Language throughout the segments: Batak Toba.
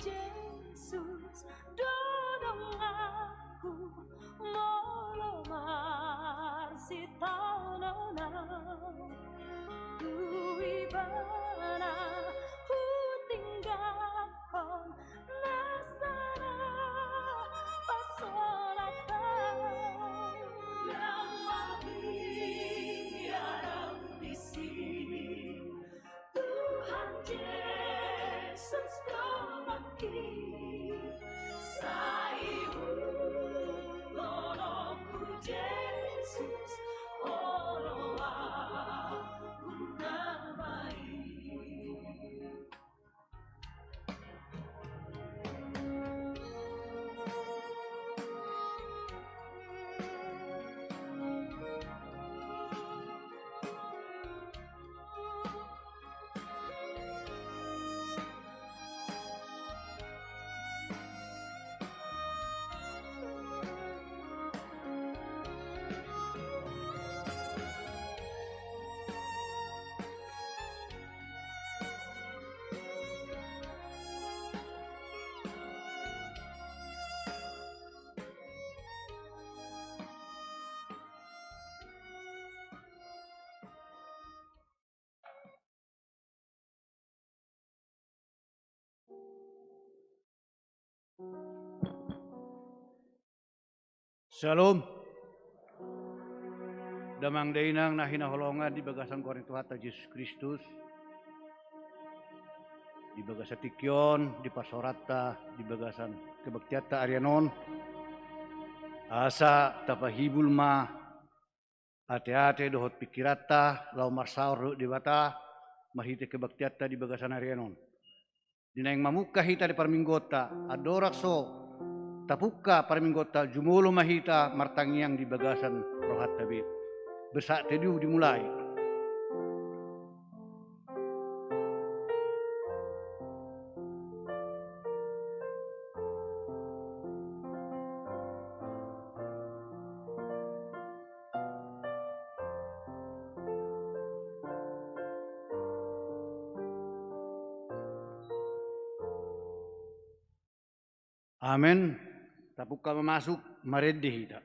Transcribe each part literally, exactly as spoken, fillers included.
Jesus, do donganku molo marsitaonon au. Tu Ibana hutinggalhon na sada pasolat au. Nang mabiar au disi, Tuhan Jesus donganki. Sai hu, tolongku Jesus, olo ahu na baen. Syalom. Damang dainang na hinaholongan di bagasan goar ni Tuhanta Jesus Kristus, di bagasan tingki on, di pasoranta, di bagasan kebaktianta arian on, asa tapahibul ma ateate dohot pingkiranta laho marsaor dohot Debata marhite kebaktianta di bagasan arian on. Di naeng mamungka hita di parmingguonta, andorang so tapungka parmingguonta, jumolo ma hita martangiang di bagasan rohanta be. Bersaat teduh dimulai. Amen. Tapungka ma masuk, marende hita.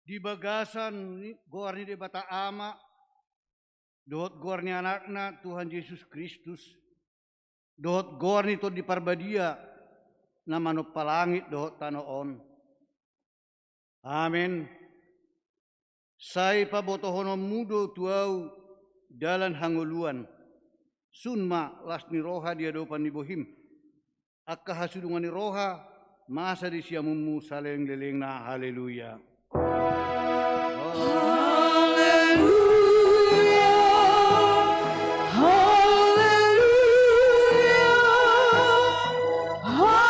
Di bagasan ni, goar ni Debata Ama, dohot goar ni Anakna Tuhan Jesus Kristus, dohot goar ni Tondi Parbadia na manompa langit dohot tano on. Amen. Sai pabotohononmu do tu ahu dalan hangoluan. Sun ma las ni roha di adopan ni bohim. Angka hasilongan ni roha, masa di siamunmu saleleng-lelengna. Haleluya. Haleluya, haleluya, haleluya.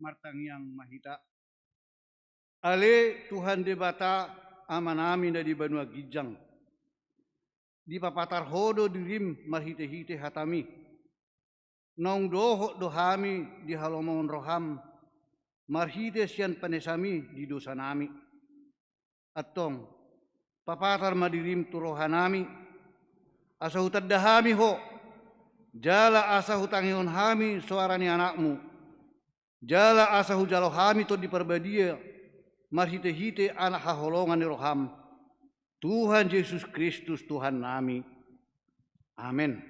Martangiang ma hita. Ale Tuhan Debata, Amanami na di banua ginjang, dipapatar Ho do dirim marhite-hite hatami. Naung dohot do hami di halomohon roham, marhite sian panesami di dosanami. Antong, papatar ma dirim tu rohanami, asa hutanda hami Ho, jala asa hutangihon hami soara ni Anakmu, jala asa hujalo hami Tondi Parbadia, marhite-hite Anak haholongan ni roham, Tuhan Jesus Kristus Tuhannami. Amen.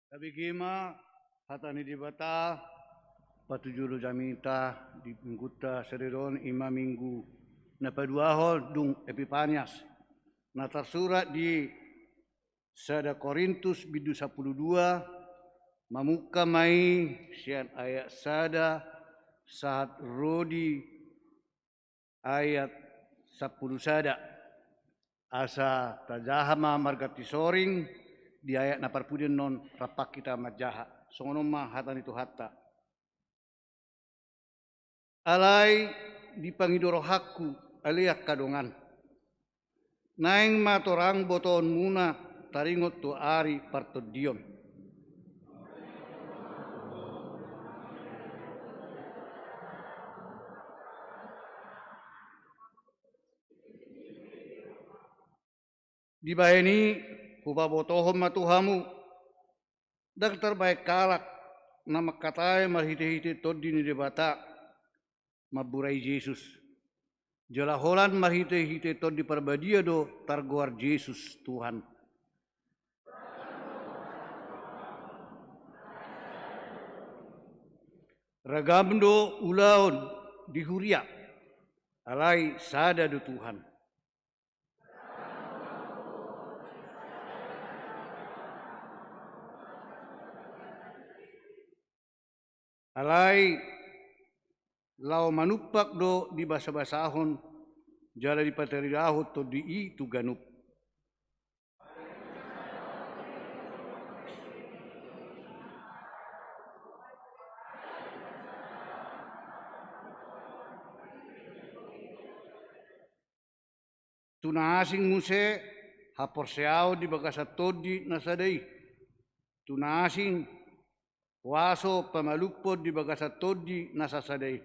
Tabege ma hata ni Debata, patujolo jamita di minggunta sadari on, i ma minggu na paduahon dung Epipanias, na tarsurat di sada Korintus bindu sampulu dua, mamungka ma i sian ayat sada sahat ro di ayat sampulu sada. Asa tajaha ma marganti soring di ayat na parpudi annon, rap hita manjaha. Songon on ma hata ni Tuhanta. Alai dipangido rohangku, ale angka dongan, naeng ma torang botoonmuna taringot tu ari partondion. Dibahen i, hupabotohon ma tu hamu, ndang tarbahen halak na mangkatai marhitehite Tondi ni Debata, mamburai Jesus. Jala holan marhitehite Tondi Parbadia do targoar Jesus Tuhan. Ragam do ulaon di huria, alai sada do Tuhan. Alai laho manumpak do dibasabasahon jala dipataridahon Tondi i tu ganup. Tu na asing muse haporseaon di bagasan Tondi na sada i. Tu na asing huaso pamalumhon di bagasan Tondi na sasada i.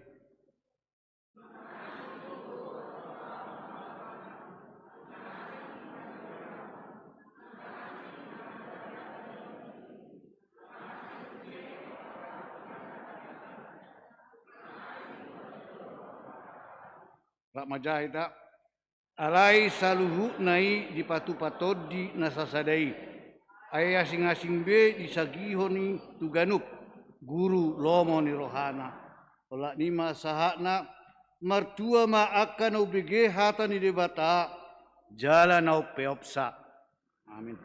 Rap ma hita. Alai saluhutna i dipatupa Tondi na sasada i. Ai asing-asing be disagihon i tu ganup, guru lomo ni rohana. Olat ni ma sahatna. Martua ma angka na umbege hata ni Debata jala na umpeopsa. Amin.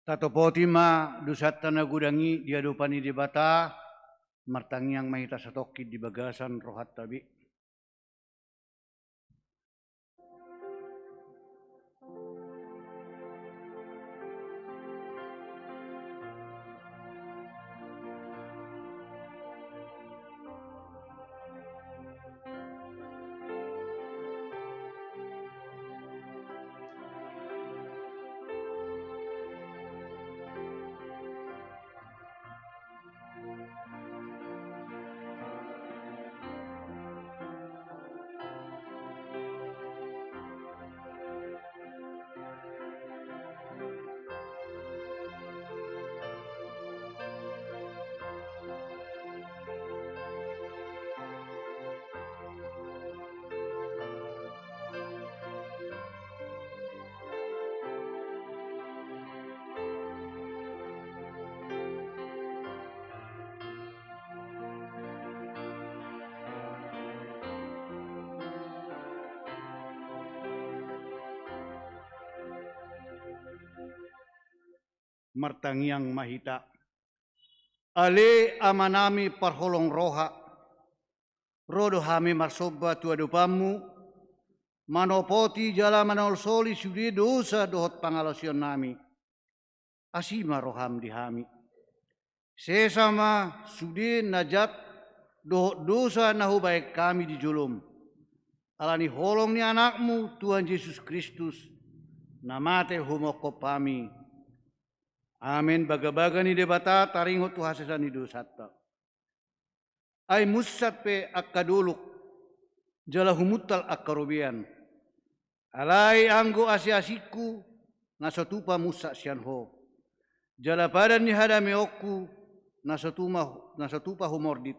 Tatopoti ma dosanta na godang i di adopan ni Debata, martangiang ma hita satongkin di bagasan rohanta be. Martangiang ma hita. Ale Amanami parholong roha, ro do hami marsomba tu adopanMu, manopoti jala manolsoli sude dosa dohot pangalaosionnami. Asi ma rohaM di hami. Sesa ma sude na jat dohot dosa na hubahen hami di joloM. Ala ni holong ni AnakMu, Tuhan Jesus Kristus, na mate humophop hami. Amen. Bagabaga ni Debata taringot tu hasesaan ni dosanta. Ai munsat pe angka dolok, jala humuntal angka robean. Alai anggo asiasingku, na so tupa munsat sian Ho. Jala padan ni hadameonku, na so tuma-, na so tupa humordit,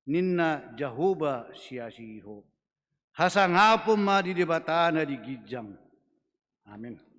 ninna Jahowa siasi Ho. Hasangapon ma di Debata na di ginjang. Amen.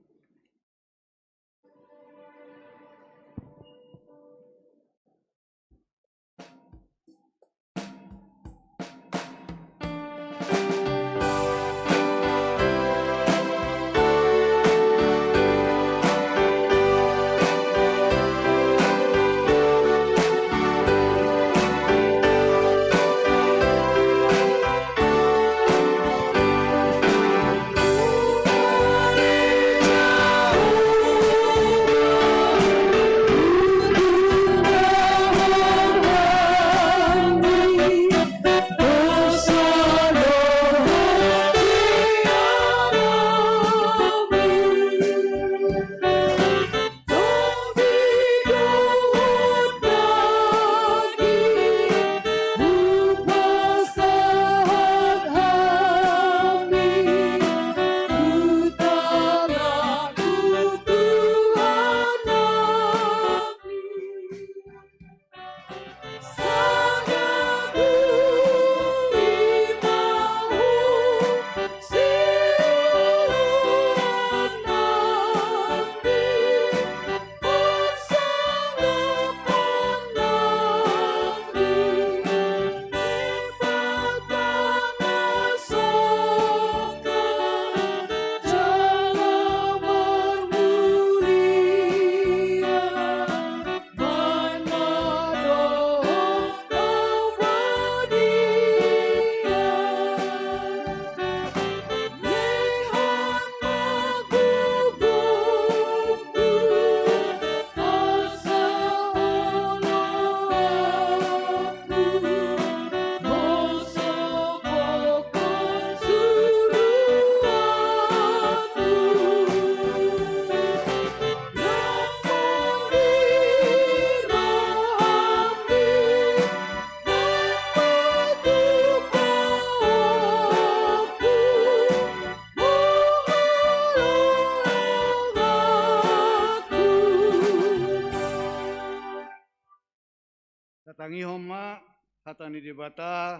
Tatangihon ma hata ni Debata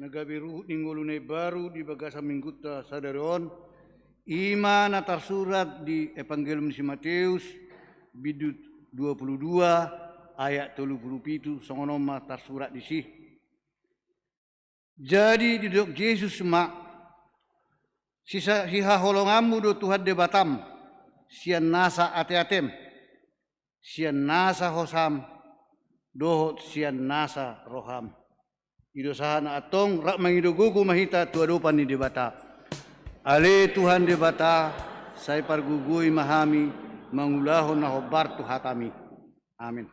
na gabe ruhut ni ngolu na imbaru di bagasan minggunta sadari on. I ma na tarsurat di Evangelium ni si Mateus, bindu dua pulu dua, ayat tolu pulu pitu, songon on ma tarsurat disi. Jadi didok Jesus ma: Sisa-, sihaholonganmu do Tuhan Debatam, sian nasa ateatem, sian nasa hosam, dohot sian nasa roham. I do sahatna, antong rap mangido gogo ma hita tu adopan ni Debata. Ale Tuhan Debata, sai pargogoi ma hami mangulahon na hombar tu hataMi. Amen.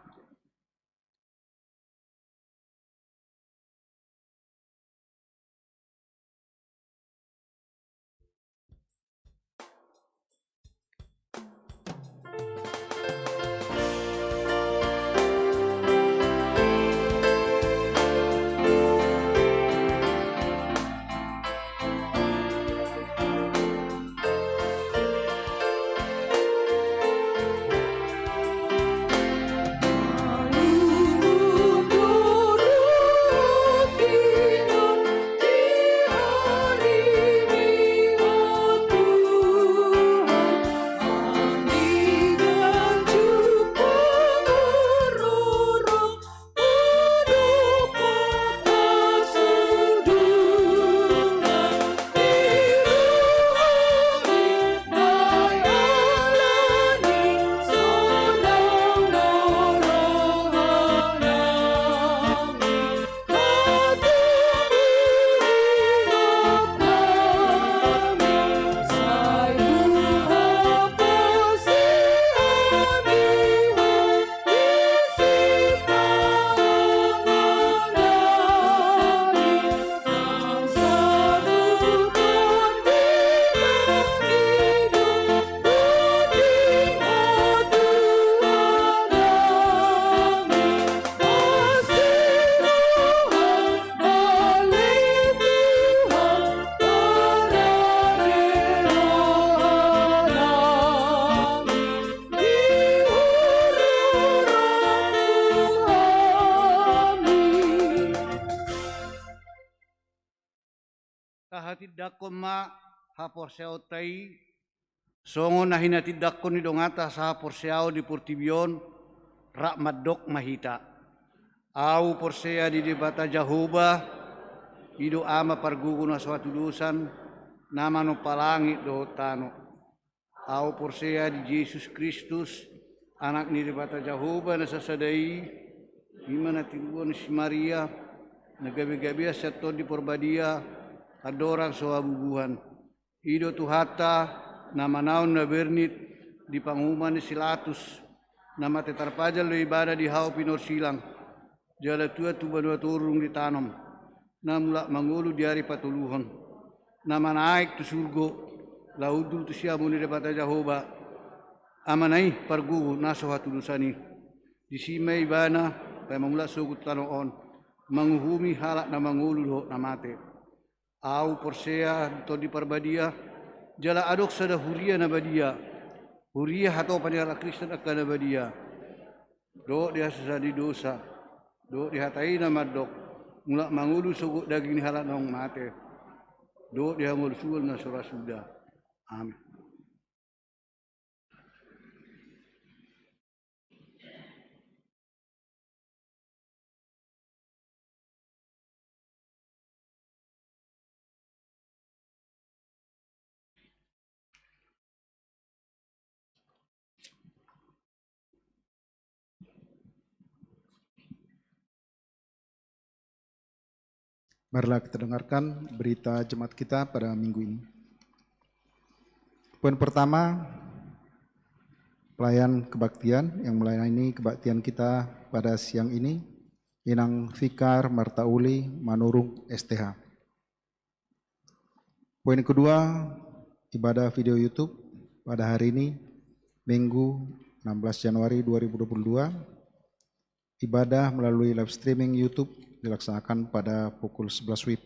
Tindangkon ma haporseaonta i, songon na hinatindangkon ni donganta sahaporseaon di portibi on, rap mandok ma hita. Ahu porsea di Debata Jahowa, i do Ama pargogo na so hatudosan, na manompa langit dohot tano. Ahu porsea di Jesus Kristus, Anak ni Debata Jahowa na sasada i, i ma na tinubuan ni si Maria, na gabegabean sian Tondi Parbadia, andorang so habubuhan. I do Tuhanta, na manaon na bernit di panguhuman ni si Latus, na mate tarpajal do ibana di hau pinorsilang, jala tuat tu banua toru dung ditanom, na mulak mangolu di ari patoluhon, na manaek tu surgo, laho hundul tu siamun ni Debata Jahowa, Amana i pargogo na so hatudosan i. Disi ma ibana, paima mulak sogot tu tano on, manguhumi halak na mangolu dohot na mate. Ahu porsea di Tondi Parbadia, jala adong sada huria na badia, huria hatopan ni halak Kristen angka na badia, dohot di hasesaan ni dosa, dohot di hata i na mandok, mulak mangolu sogot daging ni halak naung mate, dohot di hangoluan na so ra suda. Amin. Marilah kita dengarkan berita jemaat kita pada minggu ini. Poin pertama, pelayan kebaktian yang melayani kebaktian kita pada siang ini, Inang Vikar Marta Uli Manurung, S T H. Poin kedua, ibadah video YouTube pada hari ini, Minggu enam belas Januari dua ribu dua puluh dua. Ibadah melalui live streaming YouTube dilaksanakan pada pukul sebelas WIB.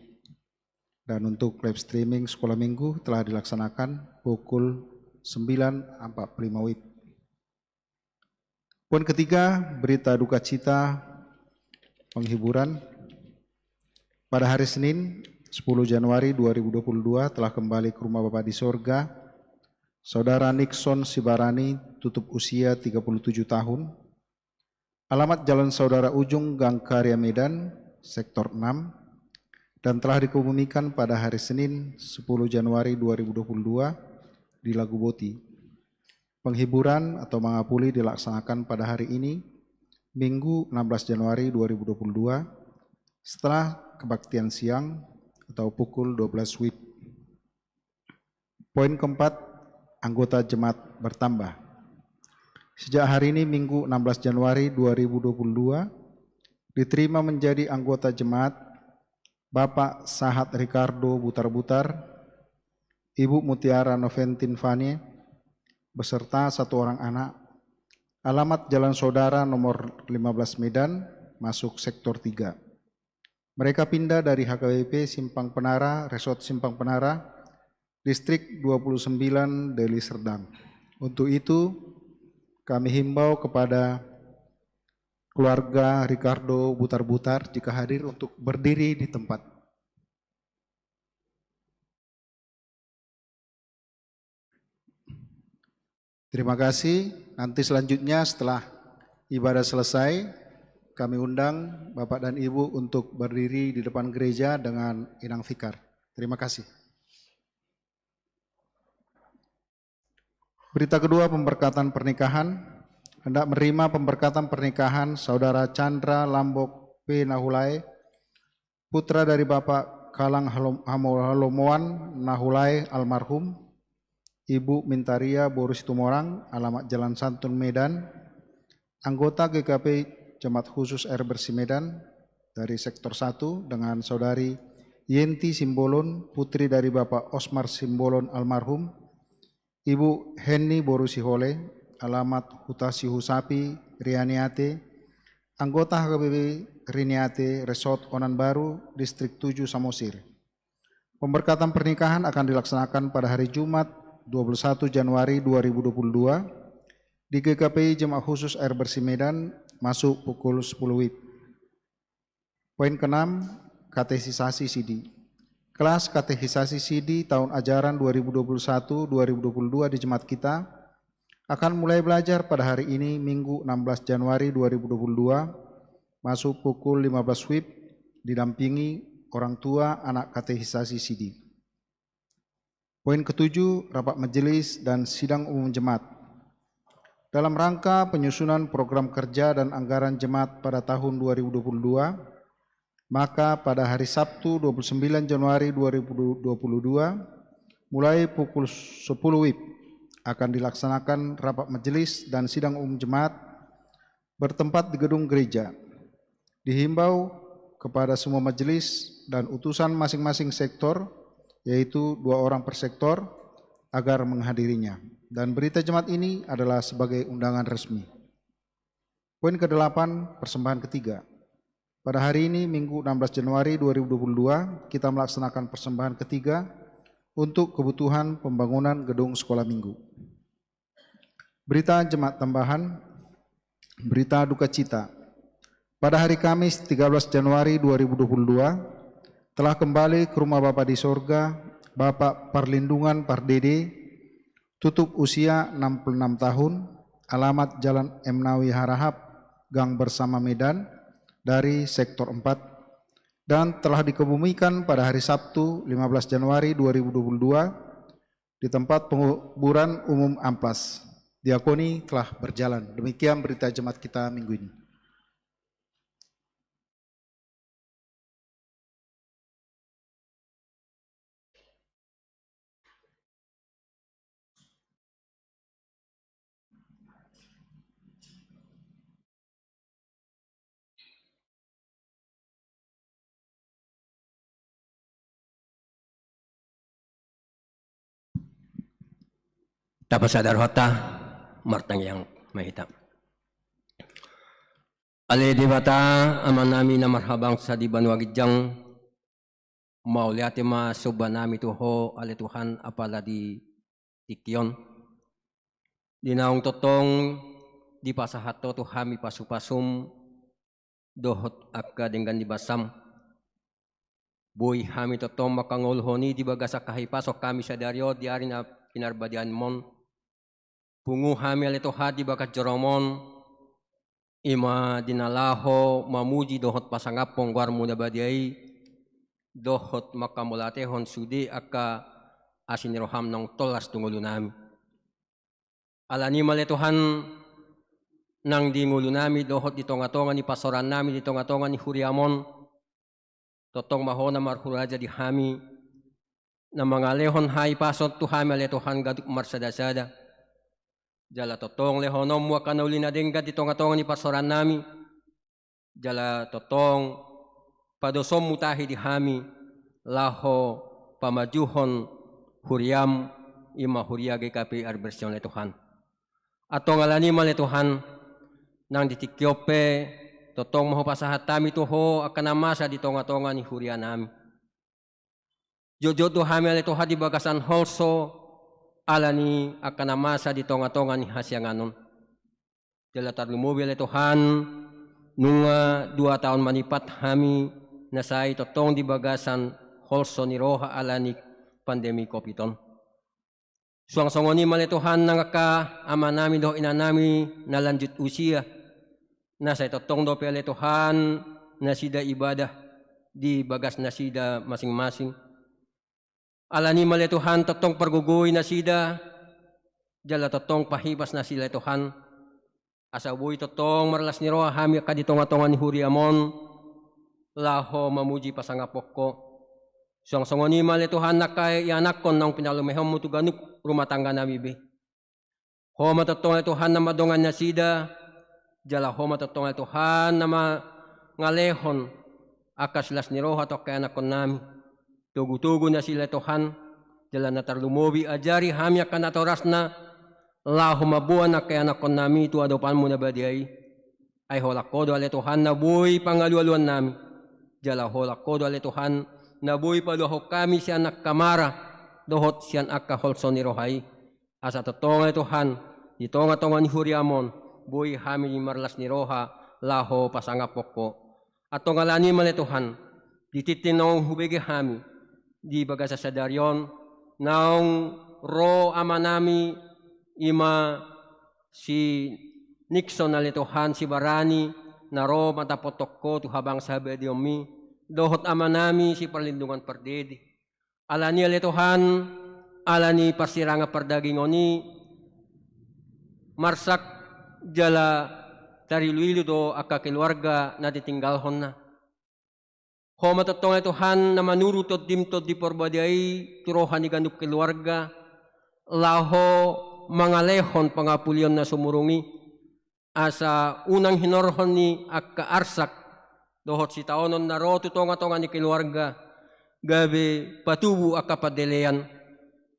Dan untuk live streaming sekolah minggu telah dilaksanakan pukul sembilan empat puluh lima WIB. Poin ketiga, berita duka cita penghiburan. Pada hari Senin, sepuluh Januari dua ribu dua puluh dua, telah kembali ke rumah Bapa di sorga Saudara Nixon Sibarani, tutup usia tiga puluh tujuh tahun. Alamat Jalan Saudara Ujung, Gang Karya, Medan, Sektor enam, dan telah dikebumikan pada hari Senin, sepuluh Januari dua ribu dua puluh dua, di Laguboti. Penghiburan atau mangapuli dilaksanakan pada hari ini, Minggu, enam belas Januari dua ribu dua puluh dua, setelah kebaktian siang atau pukul dua belas WIB. Poin keempat, anggota jemaat bertambah. Sejak hari ini, Minggu, enam belas Januari dua ribu dua puluh dua, diterima menjadi anggota jemaat Bapak Sahat Ricardo Butarbutar, Ibu Mutiara Noventin Vanie, beserta satu orang anak, alamat Jalan Saudara nomor lima belas Medan, masuk Sektor tiga. Mereka pindah dari H K B P Simpang Penara, Resort Simpang Penara, Distrik dua puluh sembilan, Deli Serdang. Untuk itu, kami himbau kepada keluarga Ricardo Butarbutar, jika hadir, untuk berdiri di tempat. Terima kasih. Nanti selanjutnya, setelah ibadah selesai, kami undang Bapak dan Ibu untuk berdiri di depan gereja dengan Inang Vikar. Terima kasih. Berita kedua, pemberkatan pernikahan. Hendak menerima pemberkatan pernikahan Saudara Chandra Lambok P Nahulae, putra dari Bapak Kalang Halom-, Hamo-, Halomoan Nahulae almarhum, Ibu Mintaria boru Situmorang, alamat Jalan Santun, Medan, anggota G K P I Jemaat Khusus Air Bersih Medan dari Sektor satu, dengan Saudari Yenti Simbolon, putri dari Bapak Osmar Simbolon almarhum, Ibu Henni boru Sihole, alamat Huta Sihusapi, Rianiate, anggota H K B P Rianiate, Resort Onan Baru, Distrik tujuh, Samosir. Pemberkatan pernikahan akan dilaksanakan pada hari Jumat, dua puluh satu Januari dua ribu dua puluh dua, di G K P I Jemaat Khusus Air Bersih Medan, masuk pukul sepuluh WIB. Poin keenam, katesisasi sidi. Kelas Katekisasi Sidi tahun ajaran dua ribu dua puluh satu dua ribu dua puluh dua di jemaat kita akan mulai belajar pada hari ini, Minggu enam belas Januari dua ribu dua puluh dua, masuk pukul lima belas wib, didampingi orang tua anak Katekisasi Sidi. Poin ketujuh, rapat majelis dan sidang umum jemaat. Dalam rangka penyusunan program kerja dan anggaran jemaat pada tahun dua ribu dua puluh dua, maka pada hari Sabtu dua puluh sembilan Januari dua ribu dua puluh dua, mulai pukul sepuluh wib, akan dilaksanakan rapat majelis dan sidang umum jemaat bertempat di gedung gereja. Dihimbau kepada semua majelis dan utusan masing-masing sektor, yaitu dua orang per sektor, agar menghadirinya. Dan berita jemaat ini adalah sebagai undangan resmi. Poin kedelapan, persembahan ketiga. Pada hari ini, Minggu enam belas Januari dua ribu dua puluh dua, kita melaksanakan persembahan ketiga untuk kebutuhan pembangunan gedung sekolah minggu. Berita jemaat tambahan, berita duka cita. Pada hari Kamis tiga belas Januari dua ribu dua puluh dua, telah kembali ke rumah Bapa di sorga, Bapak Parlindungan Pardede, tutup usia enam puluh enam tahun, alamat Jalan M Nawawi Harahap, Gang Bersama Medan, dari Sektor empat, dan telah dikebumikan pada hari Sabtu lima belas Januari dua ribu dua puluh dua, di tempat penguburan umum Amplas. Diakoni telah berjalan. Demikian berita jemaat kita minggu ini. Tapasada rohanta, martangiang ma hita. Ale Debata, Amanami na marhabangsa di banua ginjang, mauliate ma sombanami tu Ho, ale Tuhan, apala di tingki on. Di naung tongtong dipasahat Ho tu hami pasupasum dohot angka denggan ni basam. Boi hami tongtong mangkangoluhon i di bagasan hahipason hami sadari on di ari na pinarbadiaonmon. Pungu hami ale Tuhan di bagas joroMon, i ma di na laho mamuji dohot pasangaphon goarMu na badia i, dohot mangkamauliatehon sude angka asi ni rohaM naung tolhas tu ngolunami. Alani i ma ale Tuhan, nang di ngolunami dohot di tongatonga ni parsaorannami, di tongatonga ni huriaMon, tongtong ma Ho na marhulahula di hami, na mangalehon hahipason tu hami ale Tuhan ganup marsadasada. Jala tongtong lehononMu angka na uli na denggan di tongatonga ni parsaorannami, jala tongtong padosonMu tahi di hami, laho pamajuhon huriaM, i ma huria G K P I Arbersion ale Tuhan. Antong alani i ma ale Tuhan, nang di tingki on pe, tongtong ma hupasahat hami tu Ho angka na masa di tongatonga ni hurianami. Jotjot do hami ale Tuhan di bagasan holso, alani angka na masa di tongatonga ni hasiangan on. Jala tarlumobi ale Tuhan, nunga dua taon manipat hami na sai tongtong di bagasan holso ni roha alani pandemi covid on. Suang songon i ma ale Tuhan nang angka amanami dohot inanami na lanjut usia, na sai tongtong dope ale Tuhan nasida ibadah di bagas nasida masing-masing. Alani i ma ale Tuhan tongtong pargogoi nasida, jala tongtong pahibas nasida ale Tuhan. Asa boi tongtong marlas ni roha hami angka di tongatonga ni huriaMon, laho mamuji pasangaphon Ho. Suang songon i ma ale Tuhan angka ianakhon naung pinalumehonMu tu ganup rumah tangganami be. Ho ma tongtong ale Tuhan na mandongani nasida, jala Ho ma tongtong ale Tuhan na mangalehon angka silas ni roha tu angka ianakhonnami. Togutogu nasida ale Tuhan, jala na tarlumobi ajari hami angka natorasna, laho mamboan angka ianakhonnami tu adopanMu na badia i. Ai holan Ho do ale Tuhan na boi pangalualuannami, jala holan Ho do ale Tuhan na boi paluahon hami sian angka mara, dohot sian angka holso ni roha i. Asa tongtong ale Tuhan, di tongatonga ni huriaMon, boi hami marlas ni roha, laho pasangaphon Ho. Antong alani i ma ale Tuhan, di tingting naung hubege hami, di bagasan sadari on, naung ro amanami, i ma si Nixon ale Tuhan Sibarani, na ro mandapothon Ho tu habangsa habadiaonMi, dohot amanami si Parlindungan Pardede. Alani ale Tuhan, alani parsirangan pardagingon i, marsak jala tarilu-ilu do angka keluarga na ditinggalhonna. Ho ma tongtong ale Tuhan na manuru TondiM Tondi Parbadia i tu roha ni ganup keluarga, laho mangalehon pangapulion na sumurung i, asa unang hinorhon ni angka arsak dohot sitaonon na ro tu tonga-tonga ni keluarga, gabe patubu angka pandelean.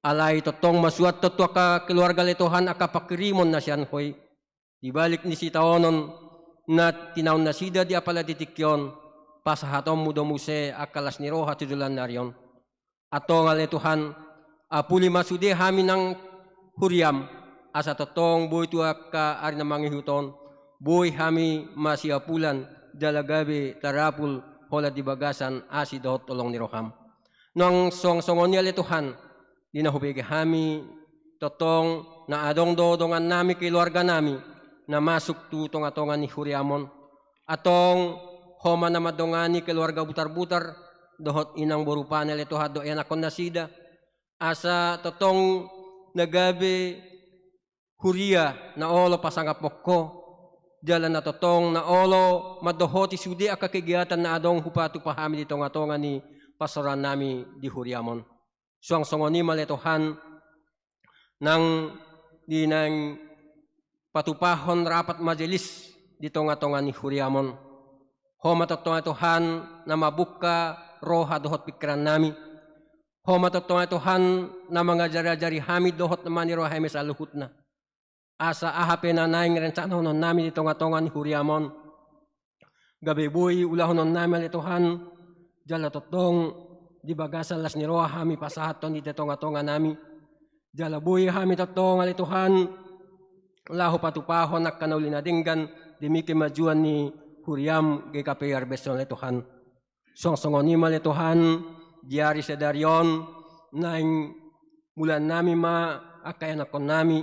Alai tongtong ma suanhon tu angka keluarga ale Tuhan angka panghirimon na sian Ho i. Di balik ni sitaonon na tinaon nasida di apala di tingki on, pasahatonMu do muse angka las ni roha tu joloan ni ari on. Antong ale Tuhan, apuli ma sude hami nang huriaM, asa tongtong boi tu angka ari na mangihut on, boi hami masiapulan, jala gabe tarapul holan di bagasan asi dohot holong ni rohaM. Nang suang songon i ale Tuhan, di na hubege hami, tongtong na adong do dongannami keluarganami, na masuk tu tonga-tonga ni huriaM on. Antong Ho ma na mandongani keluarga Butarbutar, dohot inang boru Pane ale Tuhan dohot ianakhon nasida. Asa tongtong na gabe huria na olo pasangaphon Ho, jala na tongtong na olo mandohoti sude angka kegiatan na adong hupatupa hami di tonga-tonga ni parsaorannami di huriaM on. Suang songon i ma ale Tuhan, nang di naeng patupahon rapat majelis di tonga-tonga ni huriaM on. Ho ma tongtong ale Tuhan na mambuka roha dohot pingkirannami. Ho ma tongtong ale Tuhan na mangajari-ajari hami dohot na maniroi hami saluhutna. Asa aha pe na naeng rencanaonnami di tonga-tonga ni huriaM on, gabe boi ulahononnami ale Tuhan, jala tongtong di bagasan las ni roha hami pasahathon i di tonga-tonganami. Jala boi hami tongtong ale Tuhan, laho patupahon angka na uli na denggan demi kemajuan ni huriaM G K P I R B S on ale Tuhan. Suang songon i ma ale Tuhan, di ari sadari on, naeng mulaannami ma angka ianakhonnami,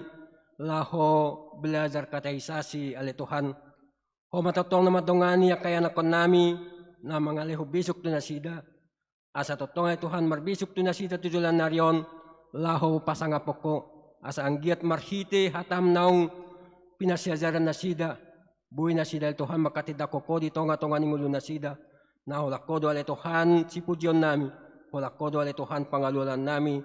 laho belajar katekisasi ale Tuhan. Ho ma tongtong na mandongani angka ianakhonnami, na mangalehon bisuk tu nasida. Asa tongtong ale Tuhan marbisuk tu nasida tu joloan ni ari on, laho pasangaphon Ho. Asa anggiat marhite hataM naung pinasiajaran nasida, boi nasida ale Tuhan manghatindanghon Ho di tonga-tonga ni ngolu nasida. Na holan Ho do ale Tuhan sipujionnami, holan Ho do ale Tuhan pangalualannami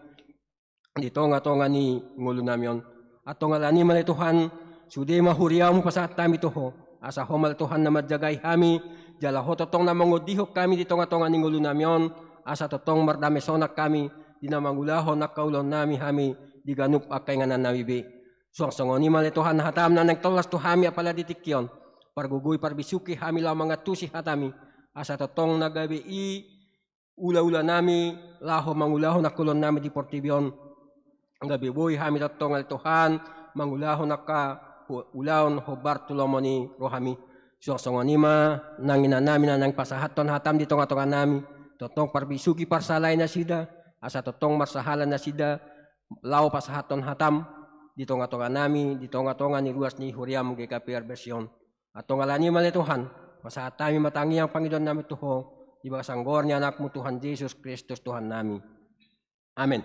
di tonga-tonga ni ngolunami on. Antong alani i ma ale Tuhan, sude ma huriaM hupasahat hami tu Ho. Asa Ho ma ale Tuhan na manjagai hami, jala Ho tongtong na mangondihon hami di tonga-tonga ni ngolunami on, asa tongtong mardame sonang hami, di na mangulahon angka ulaonnami hami, di ganup angka inganannami be. Suang songon i ma ale Tuhan hataM na naeng tolhas tu hami apala di tingki on. Pargogoi parbisuhi hami laho mangantusi hataMi, asa tongtong na gabe i ula-ulanami laho mangulahon angka ulaonnami di portibi on. Gabe boi hami tongtong ale Tuhan mangulahon angka hu-, ulaon hombar tu lomo ni rohaMi. Suang songon i ma nang inanami na naeng pasahathon hataM di tonga-tonganami. Tongtong parbisuhi parsahalai nasida, asa tongtong marsahala nasida, laho pasahathon hataM di tonga-tonganami, di tonga-tonga ni ruas ni huriaM G K P I R B S on. Antong alani i ma ale Tuhan, pasahat hami ma tangiang pangidoannami tu Ho, di bagasan goar ni AnakMu Tuhan Jesus Kristus Tuhannami. Amen.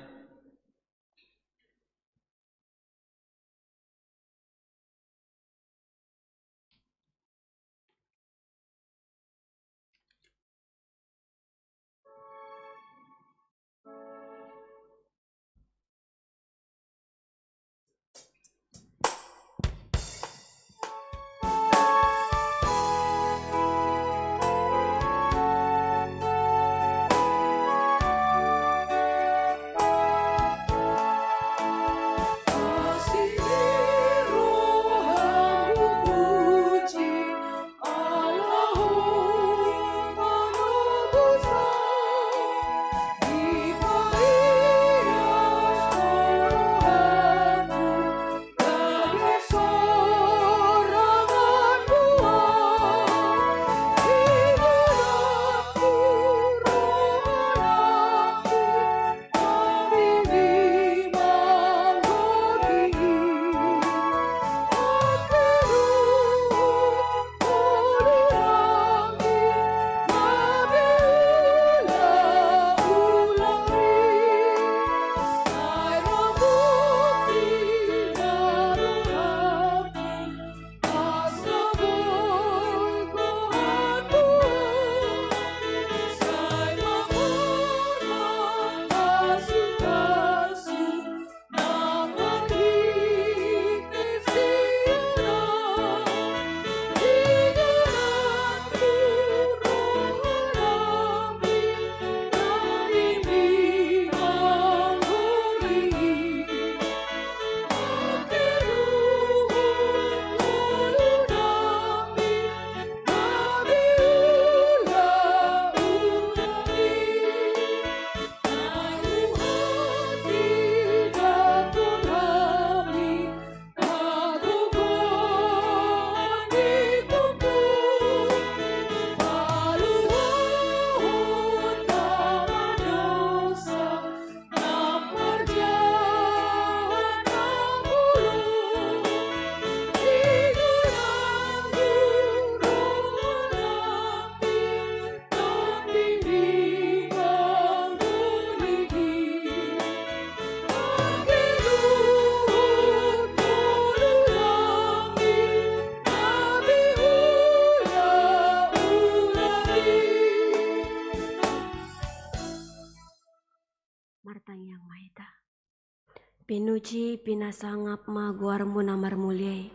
Pinuji pinasangap ma goarmu na marmulia i,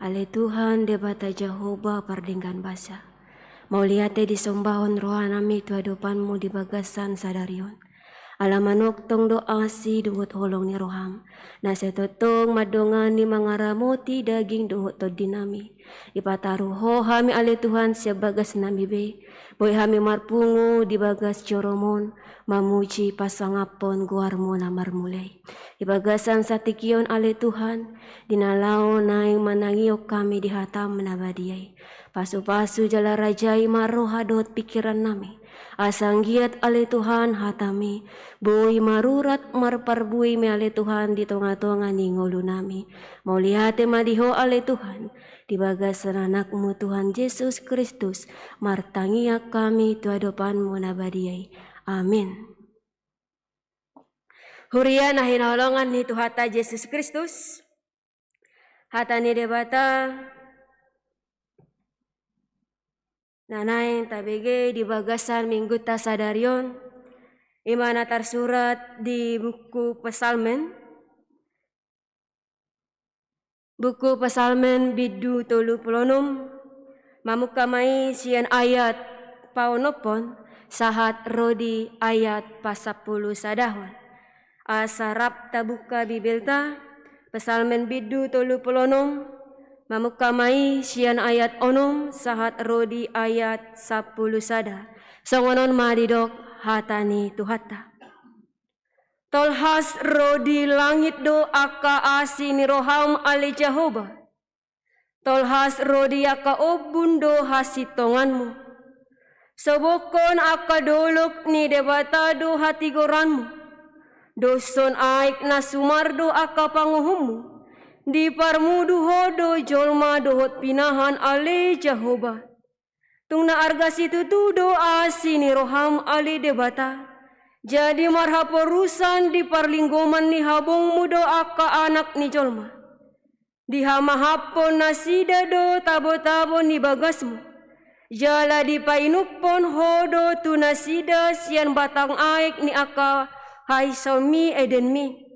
ale Tuhan Debata Jahowa pardenggan basa. Mauliate disombahon rohanami tu adopanmu di bagasan sadari on. Ala manongtong do asi dohot holong ni roham, na sai tongtong mandongani mangaramoti daging dohot tondinami. Dipataru Ho hami ale Tuhan sian bagasnami be, boi hami marpungu di bagas joroMon, mamuji pasangaphon goarMu na marmulia i. Di bagasan satingki on ale Tuhan, di na laho naeng manangihon hami di hataM na badia i, pasupasu jala rajai ma roha dohot pingkirannami, asa anggiat ale Tuhan hataMi boi marurat marparbue ma ale Tuhan di tongatonga ni ngolunami. Mauliate ma di Ho ale Tuhan, di bagasan AnakMu Tuhan Jesus Kristus martangiang hami tu adopanMu na badia i. Amin. Huria na hinaholongan ni Tuhanta Jesus Kristus, hata ni Debata na naeng tabege di bagasan Minggunta sadari on, i ma na tarsurat di buku Psalmen, buku Psalmen bindu tolu pulu onom, mamungka ma i sian ayat paonomhon sahat ro di ayat pasampulu sadahon. Asa rap tabuka Bibelta, Psalmen bindu tolu pulu onom, mamungka ma i sian ayat onom sahat ro di ayat sampulu sada. Songon on ma didok hata ni Tuhanta. Tolhas ro di langit do angka asi ni rohaM ale Jahowa. Tolhas ro di angka ombun do hasintonganMu. Sobokhon angka dolok ni Debata do hatigoranMu. Doshon aek na sumar do angka panguhumMu. Diparmudu Ho do jolma dohot pinahan ale Jahowa. Tung na arga situtu do asi ni rohaM ale Debata. Jadi marhaporusan di parlinggoman ni habongMu do angka anak ni jolma. Dihamahaphon nasida do tabotabo ni bagasMu. Jala dipainumhon Ho do tu nasida sian batang aek ni angka haisaonMi edenMi.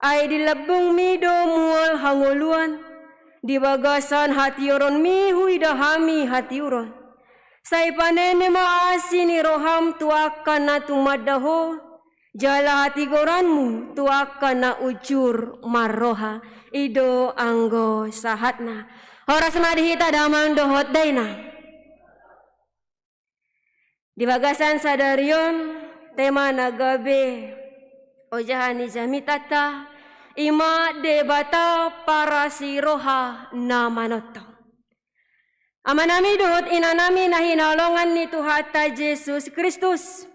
Ai di lambungMi do mual hangoluan, di bagasan hatioronMi huida hami hatiuron. Sai panene ma asi ni rohaM tu angka na tumanda Ho, jala hatigoranMu tu angka na unjur marroha. I do anggo sahatna. Horas ma di hita damang dohot dainang. Di bagasan sadari on, tema na gabe ojahan ni jamitanta, i ma Debata parasi roha na manongtong. Amanami dohot inanami na hinaholongan ni Tuhanta Jesus Kristus.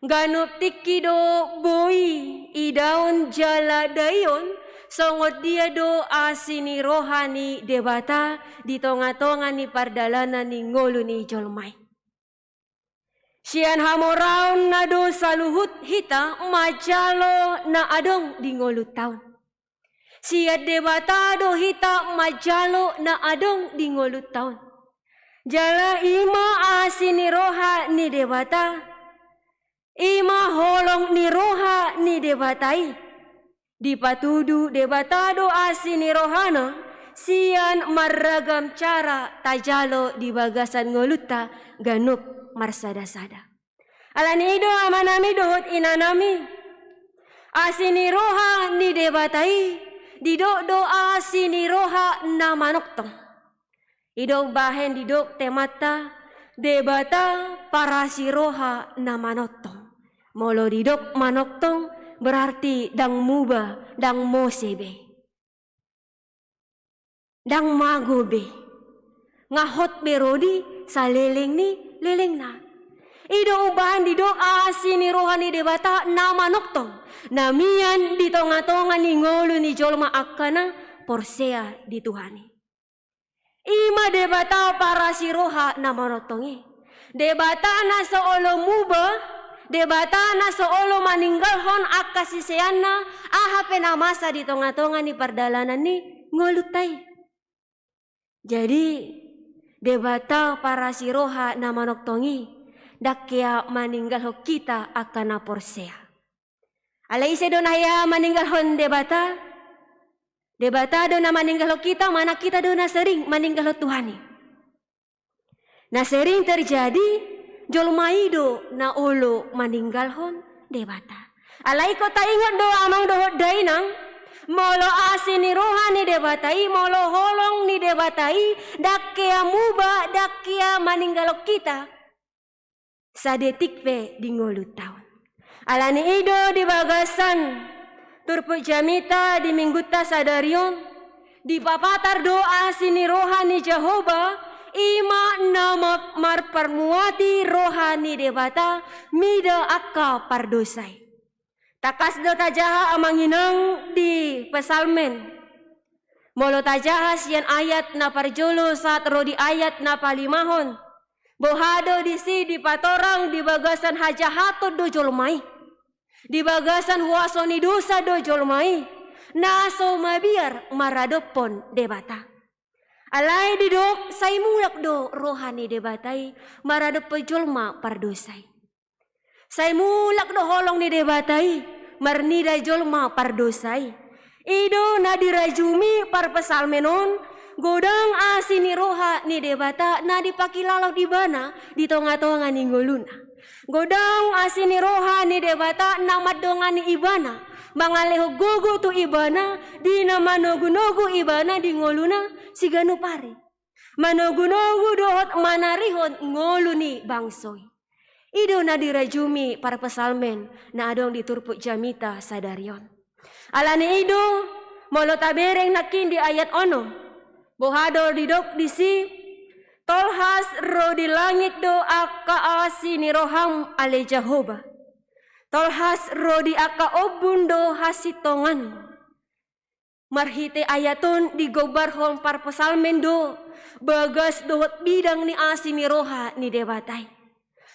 Ganup tingki do boi idaon jala daion, songon dia do asi ni roha ni Debata di tongatonga ni pardalanan ni ngolu ni jolma i. Sian hamoraonna do saluhut hita manjalo na adong di ngolunta on. Sian Debata do hita manjalo na adong di ngolunta on. Jala i ma asi ni roha ni Debata, i ma holong ni roha ni Debata i. Dipatudu Debata do asi ni rohana sian marragam cara tajalo di bagasan ngolunta ganup marsadasada. Alani i do amanami dohot inanami, asi ni roha ni Debata i didok do asi ni roha na manongtong. I do umbahen didok temanta Debata parasi roha na manongtong. Molo didok manongtong berarti ndang muba, ndang mose be. Ndang mago be. Nga hot be ro di saleleng ni lelengna. I do umbahen didok asi ni roha ni Debata na manongtong, na mian di tongatonga ni ngolu ni jolma angka na porsea di Tuhan i. I ma Debata parasi roha na manongtong i. Debata na so olo muba, Debata na so olo maninggalhon angka siseanna aha pe na masa di tongatonga ni pardalanan ni ngolunta i. Jadi Debata parasi roha na manongtong i ndang hea maninggalhon hita angka na porsea. Alai ise do na hea maninggalhon Debata? Debata do na maninggalhon hita, manang hita do na sering maninggalhon Tuhan i? Na sering terjadi, jolma i do na olo maninggalhon Debata. Alai ingkon taingot do amang dohot dainang, molo asi ni roha ni Debata i, molo holong ni Debata i, ndang hea muba, ndang hea maninggalhon hita sadetik pe di ngolunta on. Alani i do di bagasan turpuk jamita di minggunta sadari on, dipapatar do asi ni roha ni Jahowa, i ma na ma-, marparmuati roha ni Debata mida angka pardosa i. Tangkas do tajaha amang inang di Psalmen. Molo tajaha sian ayat na parjolo sahat ro di ayat na palimahon, boha do disi dipatorang? Di bagasan hajahaton do jolma i, di bagasan huaso ni dosa do jolma i, na so mabiar maradophon Debata. Alai didok sai mulak do roha ni Debata i maradophon jolma pardosa i. Sai mulak do holong ni Debata i marnida jolma pardosa i. I do na dirajumi parpsalmen on, godang asi ni roha ni Debata na dipakilalahon ibana di tonga-tonga ni ngoluna. Godang asi ni roha ni Debata na mandongani ibana, mangalehon gogo tu ibana, di na manogunogu ibana di ngoluna siganup ari. Manogunogu dohot manarihon ngolu ni bangso i. I do na dirajumi parpsalmen na adong di turpuk jamita sadari on. Alani i do, molo tabereng nangkin di ayat onom, boha do didok disi? Tolhas ro di langit do angka asi ni roham, ale Jahowa. Tolhas ro di angka ombun do hasintonganmu. Marhite ayat on digombarhon parpsalmen do bagas dohot bidang ni asi ni roha ni Debata i.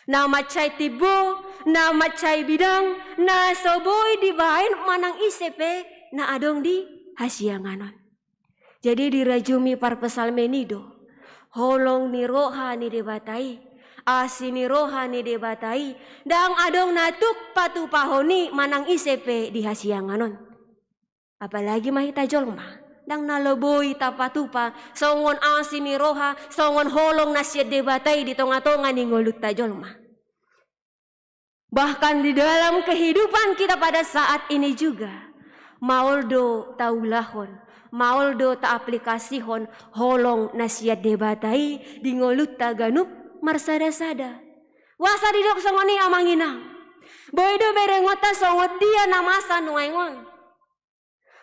Na mansai timbo, na mansai bidang, na so boi dibaen manang ise pe na adong di hasiangan on. Jadi dirajumi parpsalmen i do holong ni roha ni Debata i, asi ni roha ni Debata i, ndang adong na tuk patupahon i manang ise pe di hasiangan on. Apalagi ma hita jolma, ndang na boi tapatupa songon asi ni roha, songon holong na sian Debata i di tonga-tonga ni ngolunta jolma. Bahkan di dalam kehidupan kita pada saat ini juga, maol do taulahon, maol do taaplikasihon holong na sian Debata i di ngolunta ganup marsada-sada. Boasa didok songon i, amang inang? Boi do berengonta songon dia na masa nuaeng on.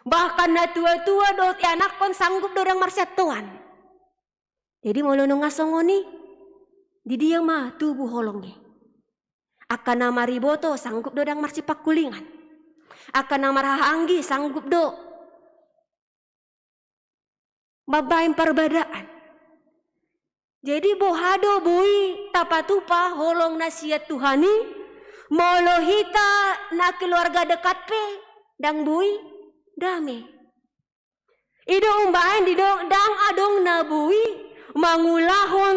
Bahkan na tua-tua dohot ianakhon sanggup do ndang marsiantoan. Jadi molo nunga songon i, di dia ma tubu holong i? Angka na mariboto sanggup do ndang marsipangkulingan. Angka na marhahaanggi sanggup do mambaen parbadaan. Jadi boha do boi tapatupa holong na sian Tuhan i, molo hita na keluarga dekat pe ndang boi dame? I do umbahen didok ndang adong na boi mangulahon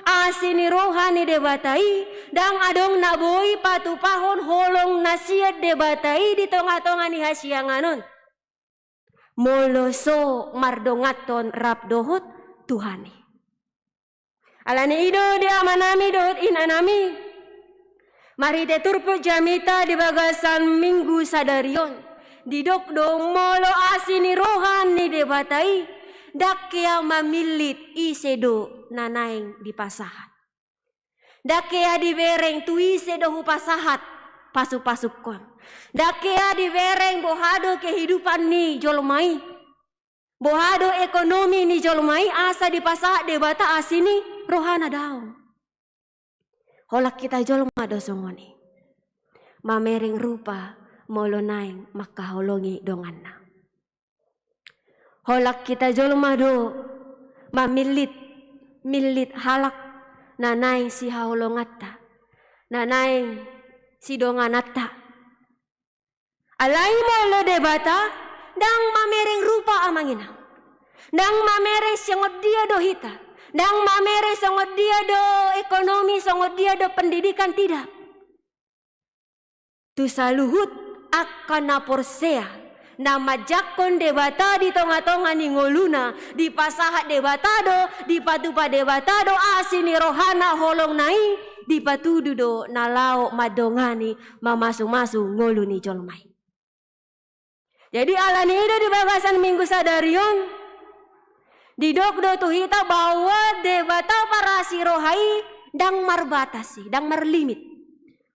asi ni roha ni Debata i, ndang adong na boi patupahon holong na sian Debata i di tonga-tonga ni hasiangan on, molo so mardonganhon rap dohot Tuhan i. Alani i do di amanami dohot inanami, marhite turpuk jamita di bagasan minggu sadari on, didok do molo asi ni roha ni Debata i, ndang hea mamillit ise do na naeng dipasahat. Ndang hea dibereng tu ise do hupasahat pasu-pasungkon. Ndang hea dibereng boha do kehidupan ni jolma i, boha do ekonomi ni jolma i asa dipasahat Debata asi ni rohana, daong. Holan hita jolma do songon i, mamereng rupa molo naeng mangkaholongi donganna. Holan hita jolma do mamillit, millit halak na naeng sihaholonganta, na naeng sidongananta. Alai molo Debata, ndang mamereng rupa, amang inang. Ndang mamereng songon dia do hita. Ndang mamereng songon dia do ekonomi, songon dia do pendidikan, tidak. Tu saluhut angka na porsea, na manjangkon Debata di tonga-tonga ni ngoluna, dipasahat Debata do, dipatupa Debata do asi ni rohana holongna i, dipatudu do na laho mandongani, mamasu-masu ngolu ni jolma i. Jadi, ala ni i do di bagasan Minggu sadari on, didok do tu hita bahwa Debata parasi roha i ndang marbatas i, ndang marlimit.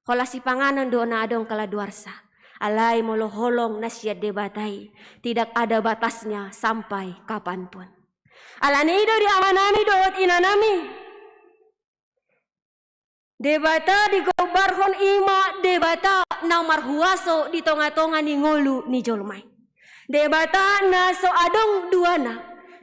Holan sipanganon do na adong kaladoarsa. Alai molo holong na sian Debata i, tidak ada batasnya sampai kapanpun. Ala ni i do di amanami dohot inanami. Debata digombarhon i ma Debata na marhuaso di tonga-tonga ni ngolu ni jolma i. Debata na so adong duana.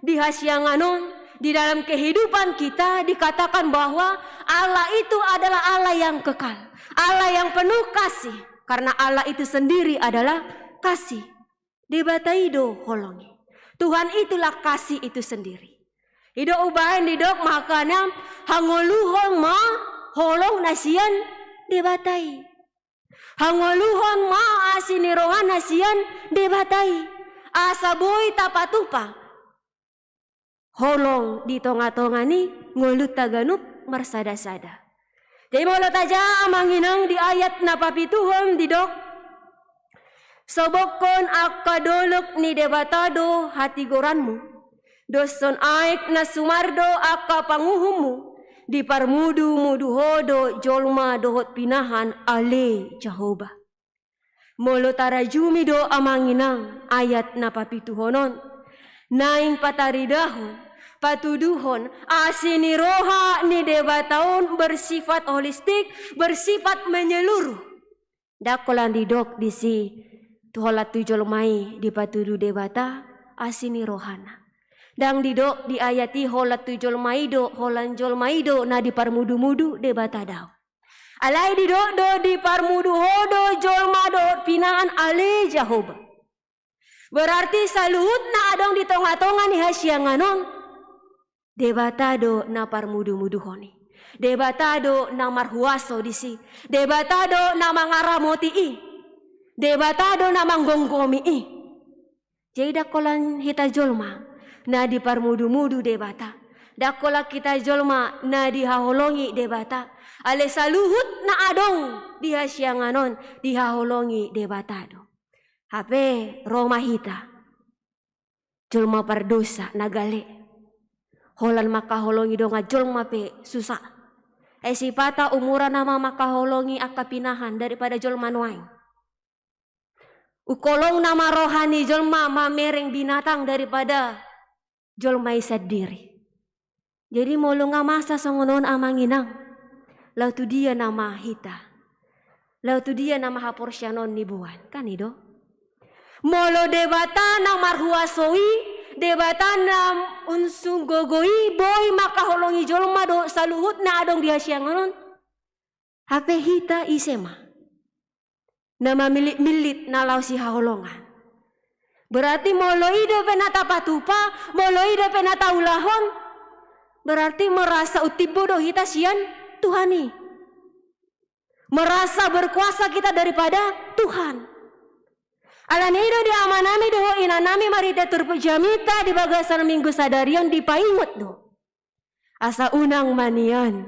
Di hasiangan on, di dalam kehidupan kita dikatakan bahwa Allah itu adalah Allah yang kekal, Allah yang penuh kasih, karena Allah itu sendiri adalah kasih. Debata i do holong i. Tuhan itulah kasih itu sendiri. I do umbahen didok, makana hangoluhon ma holong na sian Debata i. Hangoluhon ma asi ni roha na sian Debata i, asa boi tapatupa holong di tonga-tonga ni ngolunta ganup marsada-sada. Jadi molo tajaha, amang inang, di ayat na papituhon didok, sobokhon angka dolok ni Debata do hatigoranmu, doshon aek na sumar do angka panguhummu, diparmudu-mudu ho do jolma dohot pinahan, ale Jahowa. Molo tarajumi do, amang inang, ayat na papituhon on, naeng pataridahon, patuduhon asi ni roha ni Debata on bersifat holistik, bersifat menyeluruh. Ndang holan didok disi tu, holan tu jolma i dipatudu Debata asi ni rohana. Ndang didok di ayat i holan tu jolma i do, holan jolma i do na diparmudu-mudu Debata, daong. Alai didok do, diparmudu ho do jolma dohot pinahan, ale Jahowa. Berarti saluhut na adong di tonga-tonga ni hasiangan on, Debata do na parmudu-muduhon i. Debata do na marhuaso disi. Debata do na mangaramoti i. Debata do na manggomgomi i. Jadi ndang holan hita jolma na diparmudu-mudu Debata. Ndang holan hita jolma na dihaholongi Debata. Alai saluhut na adong di hasiangan on dihaholongi Debata do. Hape ro ma hita jolma pardosa na gale. Holan mangkaholongi dongan jolma pe susa. Ai sipata umurna nama mangkaholongi angka pinahan daripada jolma nuaeng. Ungkolong nama roha ni jolma mamereng binatang daripada jolma i sandiri. Jadi molo nga masa songon on, amang inang, laho tu dia nama hita? Laho tu dia nama haporseaon on niboan? Kan i do. Molo Debata na marhuaso i, Debata na unsung gogo i boi mangkaholongi jolma dohot saluhut na adong di hasiangan on, hape hita ise ma na mamillit-millit na laho sihaholongan? Berarti molo i dope na tapatupa, molo i dope na taulahon, berarti merasa umtimbo do hita sian Tuhan i. Merasa berkuasa kita daripada Tuhan. Ala ni i do di amanami dohot inanami, marhite turpuk jamita di bagasan Minggu sadari on dipaingot do. Asa unang ma nian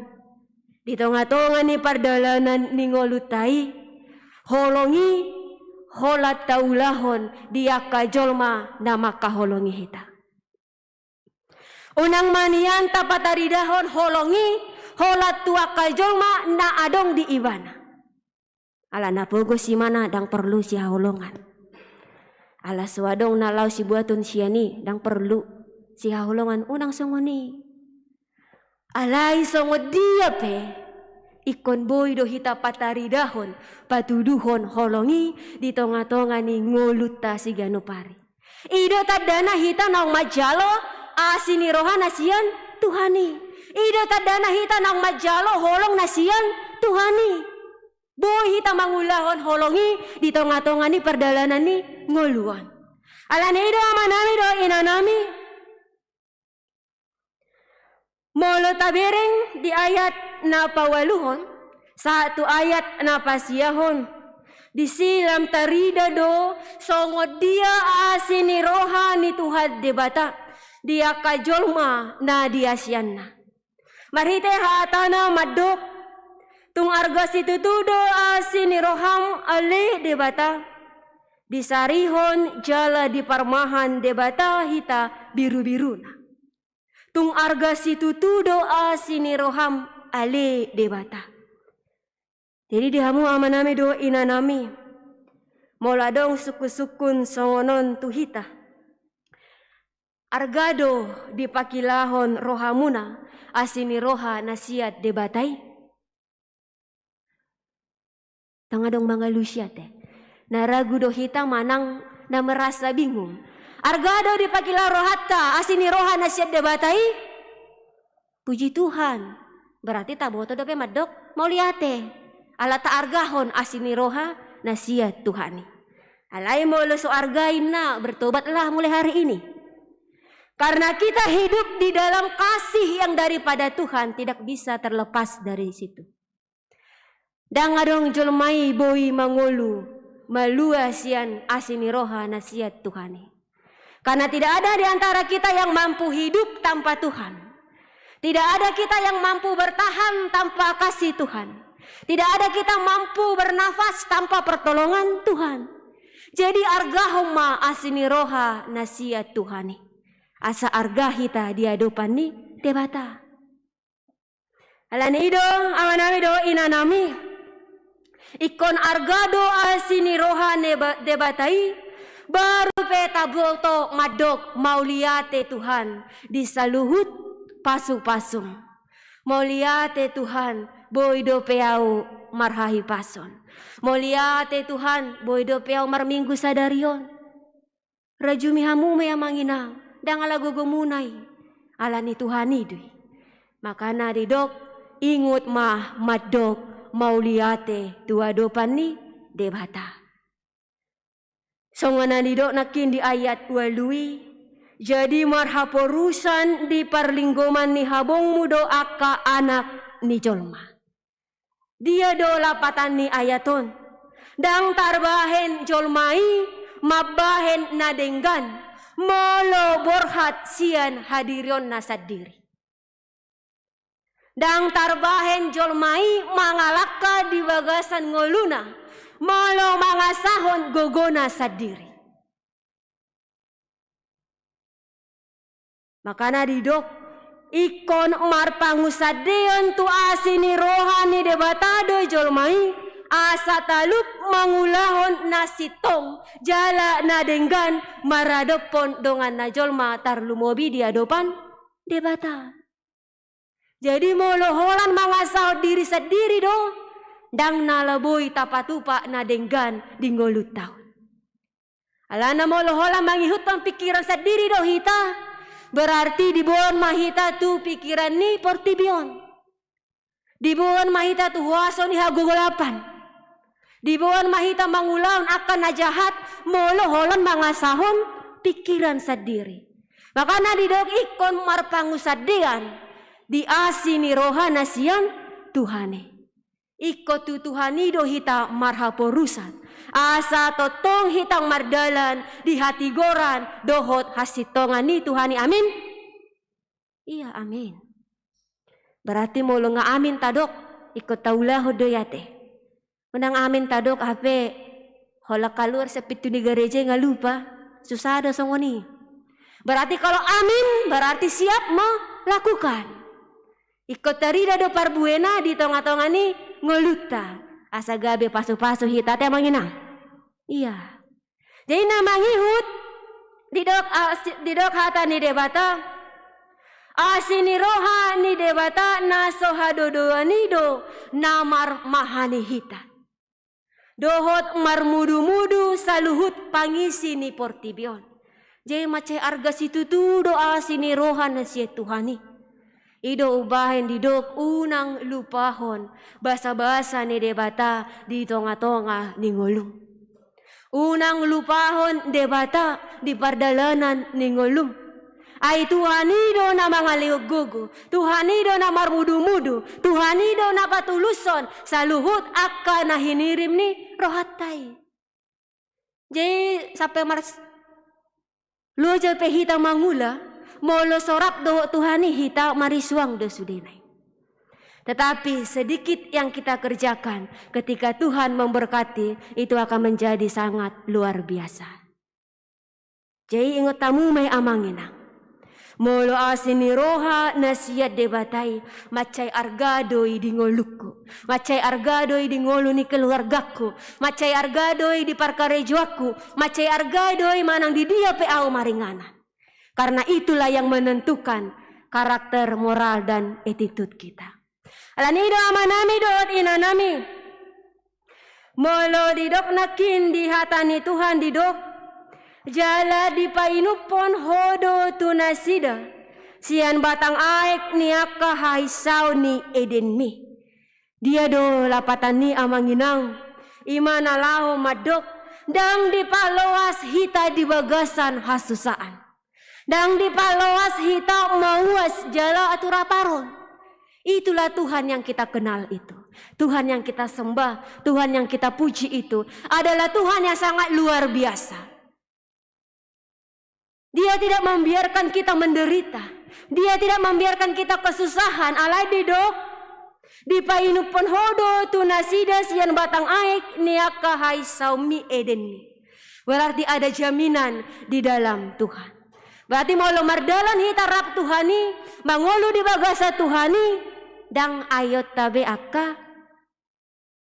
di tonga-tonga ni pardalanan ni ngolunta i, holong i holan taulahon di angka jolma na mangkaholongi hita. Unang ma nian tapataridahon holong i holan tu angka jolma na adong di ibana. Ala na pogos ibana ndang porlu sihaholongan. Ala so adong na laho sibuaton sian i, ndang porlu sihaholongan, unang songon i. Alai songon dia pe, ingkon boi do hita pataridahon, patuduhon holong i di tonga-tonga ni ngolunta siganup ari. I do tandana hita naung manjalo asi ni roha na sian Tuhan i. I do tandana hita naung manjalo holong na sian Tuhan i. Boi hita mangulahon holong i di tonga-tonga ni pardalanan ni ngolu on. Ala ni i do, amanami dohot inanami, molo tabereng di ayat na paualuhon sahat tu ayat na pasiahon, Disi lam tarida do songon dia asi ni roha ni Tuhan Debata di angka jolma na diasianna. Marhite hatana mandok, tung arga situtu do asi ni roham ale Debata, disarihon jala diparmahan Debata hita birubiruna. Tung arga situtu do asi ni roham ale Debata. Jadi di hamu amanami dohot inanami, molo adong sungkunsungkun songon on tu hita, arga do dipakilahon rohamuna asi ni roha na sian Debata i? Ndang adong mangalusi ate. Na ragu do hita manang na merasa bingung. Arga do dipakilahon rohanta asi ni roha na sian Debata i? Puji Tuhan. Berarti taboto dope mandok mauliate. Ala taargahon asi ni roha na sian Tuhan i. Alai molo so arga inna, bertobatlah mulai hari ini. Karena kita hidup di dalam kasih yang daripada Tuhan, tidak bisa terlepas dari situ. Ndang adong jolma i boi mangolu malua sian asi ni roha na sian Tuhan i. Karena tidak ada di antara kita yang mampu hidup tanpa Tuhan. Tidak ada kita yang mampu bertahan tanpa kasih Tuhan. Tidak ada kita mampu bernafas tanpa pertolongan Tuhan. Jadi argahon ma asi ni roha na sian Tuhan i. Asa arga hita di adopan ni Debata. Alani i do, amanami dohot inanami. Ingkon arga do asi ni roha ni Deba-, Debata i, baru pe taboto mandok mauliate Tuhan di saluhut pasupasum. Mauliate Tuhan, boi dope ahu marhahipason. Mauliate Tuhan, boi dope ahu marminggu sadari on. Rajumi hamu ma i amang inang, ndang ala gogomuna i, alani Tuhan i do i. Makana didok, ingot ma mandok mauliate tu adopan ni Debata. Songon na nidok nangkin di ayat ualu i, jadi marhaporusan di parlinggoman ni habongmu do angka anak ni jolma. Dia do lapatan ni ayat on? Ndang tarbahen jolma i mambahen na denggan, molo borhat sian hadirionna sandiri. Ndang tarbahen jolma i mangalangka di bagasan ngoluna, molo mangasahon gogona sandiri. Makana didok, ingkon marpangunsandeon tu asi ni roha ni Debata do jolma i, asa talup mangulahon na sintong, jala na denggan maradophon donganna jolma tarlumobi di adopan Debata. Jadi molo holan mangasahon diri sandiri do, ndang na laboi tapatupa na denggan di ngolunta on. Alana molo holan mangihuthon pingkiran sandiri do hita, berarti diboan ma hita tu pingkiran ni portibi on. Diboan ma hita tu huaso ni hagolapan. Diboan ma hita mangulahon angka na jahat, molo holan mangasahon pingkiran sandiri. Makana didok ingkon marpangunsandean di asi ni roha na sian Tuhan i. Ingkon tu Tuhan i do hita marhaporusan, asa tongtong hita mardalan di hatigoran dohot hasintongan ni Tuhan i. Amin. Ia, amin. Berarti molo nga amin tadok, ingkon taulahon do i ate. Unang amin tadok hape holan kaluar sian pintu ni gareja i nga lupa. Susah do songon i. Berarti kalau amin, berarti siap melakukan. Ingkon tarida do parbuena di tongatonga ni ngolunta, asa gabe pasupasu hita ate amang inang. Ia. Jadi na mangihut, didok, ah, si-, didok hata ni Debata, asi ni roha ni Debata na so hadodoan i do na marmahani hita. Dohot marmudumudu saluhut pangisi ni portibi on. Jadi mansai arga situtu do asi ni roha na sian Tuhan i. I do umbahen didok unang lupahon basabasa ni Debata di tongatonga ni ngolum. Unang lupahon Debata di pardalanan ni ngolum. Ai Tuhan i do na mangalehon gogo, Tuhan i do na marmudumudu, Tuhan i do na patulushon saluhut angka na hinirim ni rohanta i. Jadi sampe mars-, loja pe hita mangula, molo so rap dohot Tuhan i hita marisuang do sudena i. Tetapi sedikit yang kita kerjakan, ketika Tuhan memberkati, itu akan menjadi sangat luar biasa. Jadi ingot hamu ma i amang inang. Molo asi ni roha na sian Debata i, mansai arga do i di ngolungku, mansai arga do i di ngolu ni keluargangku, mansai arga do i di parkarejoanku, mansai arga do i manang di dia pe ahu maringanan. Karena itulah yang menentukan karakter, moral, dan attitude kita. Alani i do amanami dohot inanami, molo didok nangkin di hata ni Tuhan didok, jala dipainumhon ho do tu nasida sian batang aek ni angka hahisaon ni Edenmi. Dia do lapatan ni amang inang, i ma na laho mandok, ndang dipaloas hita di bagasan hasusaan. Ndang dipaloas hita mauas jala atur aparon. Itulah Tuhan yang kita kenal itu. Tuhan yang kita sembah, Tuhan yang kita puji itu adalah Tuhan yang sangat luar biasa. Dia tidak membiarkan kita menderita. Dia tidak membiarkan kita kesusahan. Alai didok, dipainumhon ho do tu nasida sian batang aek ni angka hahisaonmi Edenmi. Berarti ada jaminan di dalam Tuhan. Berarti molo mardalan hita rap Tuhan i, mangolu di bagasan Tuhan i, ndang aionta be angka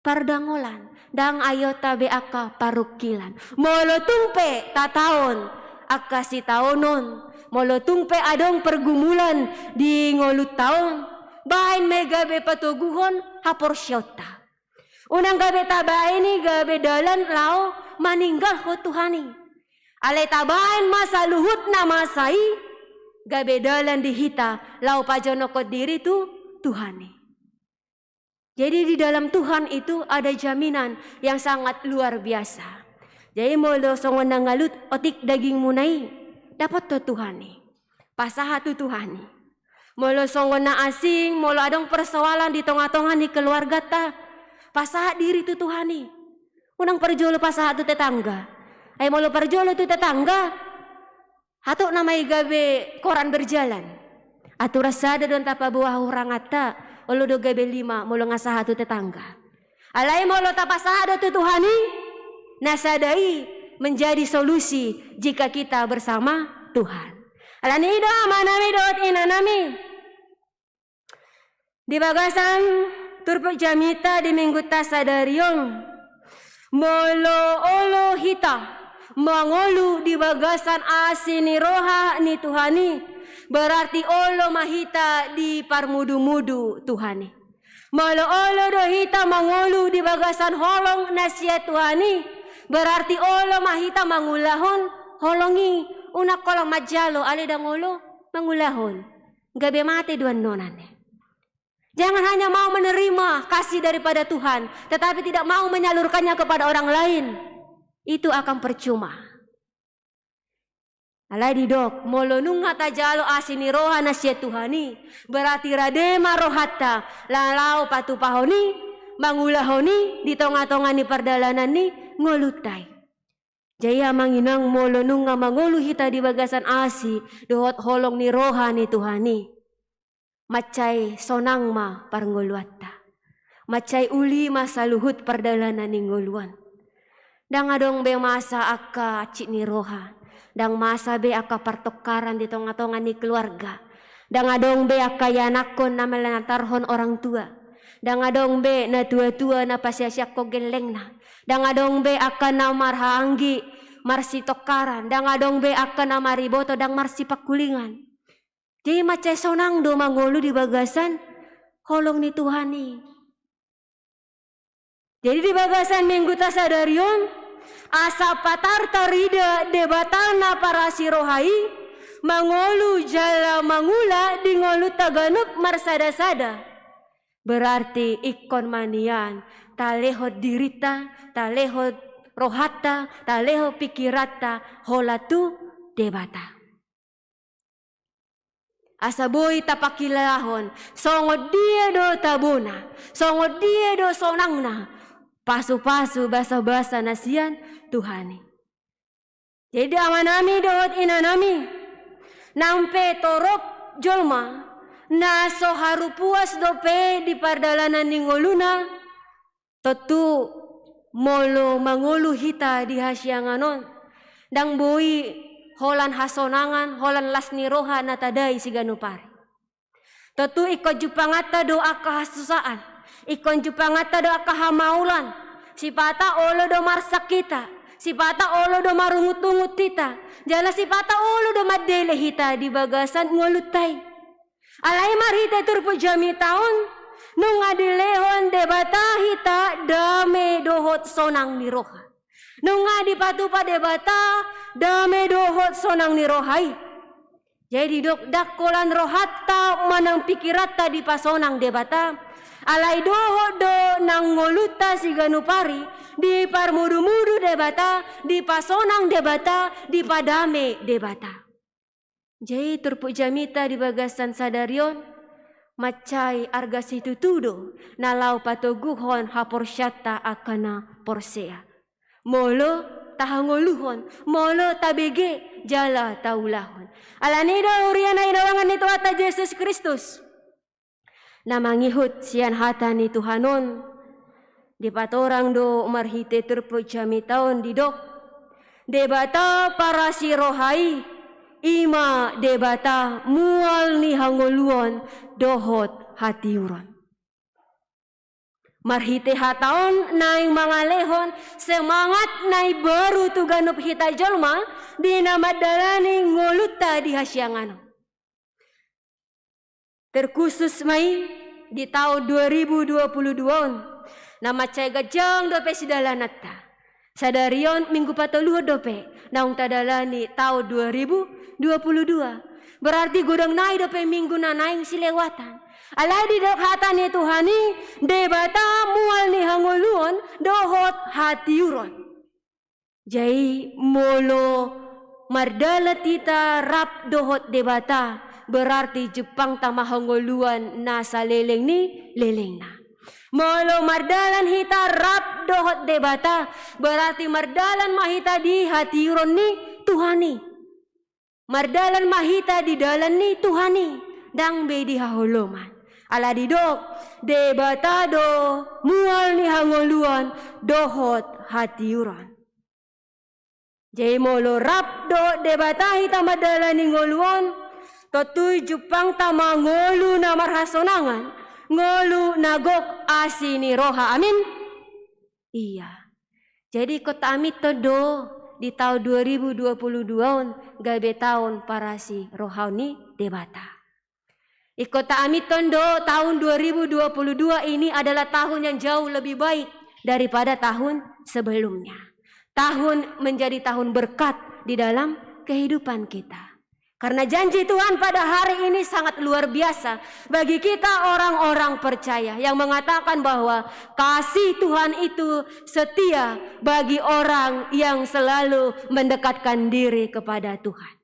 pardangolan, ndang aionta be angka parungkilan. Molo tung pe tataon angka sitaonon, molo tung pe adong pergumulan di ngolunta on, baen ma i gabe patoguhon haporseaonta. Unang gabe tabaen i gabe dalan laho maninggalhon Tuhan i. Alai tabaen ma saluhut na masa i gabe dalan di hita laho pajonokhon diri tu Tuhan i. Jadi di dalam Tuhan itu ada jaminan yang sangat luar biasa. Jadi molo songon na ngalut otik dagingmuna i, dapothon Tuhan i. Pasahat tu Tuhan i. Molo songon na asing, molo adong persoalan di tonga-tonga ni keluargata, pasahat diri tu Tuhan i. Unang parjolo pasahat tu tetangga. Ai molo parjolo tu tetangga, hatop nama i gabe koran berjalan. Aturan sada do na tapaboa hahuranganta, olo do gabe lima molo nga sahat tu tetangga. Alai molo tapasahat do tu Tuhan i, na sada i menjadi solusi jika kita bersama Tuhan. Alani i do amanami dohot inanami. Di bagasan turpuk jamita di minggunta sadari on, molo olo hita mangolu di bagasan asi ni roha ni Tuhan i, berarti olo ma hita diparmudumudu Tuhan i. Molo olo do hita mangolu di bagasan holong na sian Tuhan i, berarti olo ma hita mangulahon holong i. Unang holan manjalo alai ndang olo mangulahon. Gabe mate do annon i. Jangan hanya mau menerima kasih daripada Tuhan, tetapi tidak mau menyalurkannya kepada orang lain. Itu akan percuma. Alai didok, molo nunga tajalo asi ni roha na sian Tuhan i, berarti rade ma rohanta, laho patupahon i, mangulahon i di tonga-tonga ni pardalanan ni ngolunta i. Jadi amang inang, molo nunga mangolu hita di bagasan asi dohot holong ni roha ni Tuhan i, mansai sonang ma parngoluanta. Mansai uli ma saluhut pardalanan ni ngolu on. Ndang adong be masa angka hansit ni roha. Ndang masa be angka partongkaran di tonga-tonga ni keluarga. Ndang adong be angka ianakhon na melantarhon orang tua. Ndang adong be natua-tua na pasiasiakhon gellengna. Ndang adong be angka na marhahaanggi marsitongkaran. Ndang adong be angka na mariboto ndang marsipangkulingan. Jadi mansai sonang do mangolu di bagasan holong ni Tuhan i. Jadi di bagasan minggunta sadari on, asa patar tarida Debata na parasi roha i, mangolu jala mangula di ngolunta ganup marsada-sada. Berarti ingkon ma nian talehon dirinta, talehon rohanta, talehon pingkiranta holan tu Debata. Asa boi tapangkilahon songon dia do tabona, songon dia do sonangna pasupasu basabasa na sian Tuhan i. Jadi amanami dohot inanami, nang pe torop jolma na so haru puas dope di pardalanan ni ngoluna, tontu molo mangolu hita di hasiangan on, ndang boi holan hasonangan, holan las ni roha na tadai siganup ari. Tontu ingkon jumpanganta do angka hasusaan, ingkon jumpanganta do angka hamaulan, sipata olo do marsak hita, sipata olo do marungutungut hita, jala sipata olo do mandele hita di bagasan ngolunta i. Alai marhite turpuk jamita on, nunga dilehon Debata hita dame dohot sonang ni roha. Nunga dipatupa Debata dame dohot sonang ni roha i. Jadi didok, ndang holan rohanta manang pingkiranta dipasonang Debata, alai dohot do nang ngolunta siganup ari diparmudumudu Debata, dipasonang Debata, dipadame Debata. Jadi turpuk jamita di bagasan sadari on, mansai arga situtu do na laho patoguhon haporseaonta angka na porsea. Molo tahangoluhon, molo tabege jala taulahon. Alani i do huria na hinaholongan ni Tuhanta Jesus Kristus, na mangihut sian hata ni Tuhan on, dipatorang do marhite turpuk jamita on didok, Debata parasi roha i, i ma Debata mual ni hangoluan dohot hatiuron. Marhite hata on naeng mangalehon semangat na imbaru tu ganup hita jolma di na mandalani ngolunta di hasiangan on. Terkhusus ma i di taon dua ribu dua puluh dua on, na mansai ganjang dope sidalananta. Sadari on minggu patoluhon dope naung tadalani taon dua ribu dua puluh dua. Berarti godang nai dope minggu na naeng silewatan. Alai didok hata ni Tuhan i, Debata mual ni hangoluan dohot hatiuron. Jadi molo mardalan hita rap dohot Debata, berarti jumpangta ma hangoluan na saleleng ni lelengna. Molo mardalan hita rap dohot Debata, berarti mardalan ma hita di hatiuron ni Tuhan i. Mardalan ma hita di dalan ni Tuhan i, ndang be di haholomon. Ala didok, Debata do mual ni hangoluan dohot hatiuron. Jadi molo rap dohot Debata hita mandalani ngolu on, tontu jumpangta ma ngolu na marhasonangan, ngolu na gok asi ni roha. Amin. Ia. Jadi ingkon taamithon do di taon dua ribu dua puluh dua on gabe taon parasi roha ni Debata. Ingkon taamithon do taon dua ribu dua puluh dua ini adalah tahun yang jauh lebih baik daripada tahun sebelumnya. Tahun menjadi tahun berkat di dalam kehidupan kita. Karena janji Tuhan pada hari ini sangat luar biasa bagi kita orang-orang percaya yang mengatakan bahwa kasih Tuhan itu setia bagi orang yang selalu mendekatkan diri kepada Tuhan.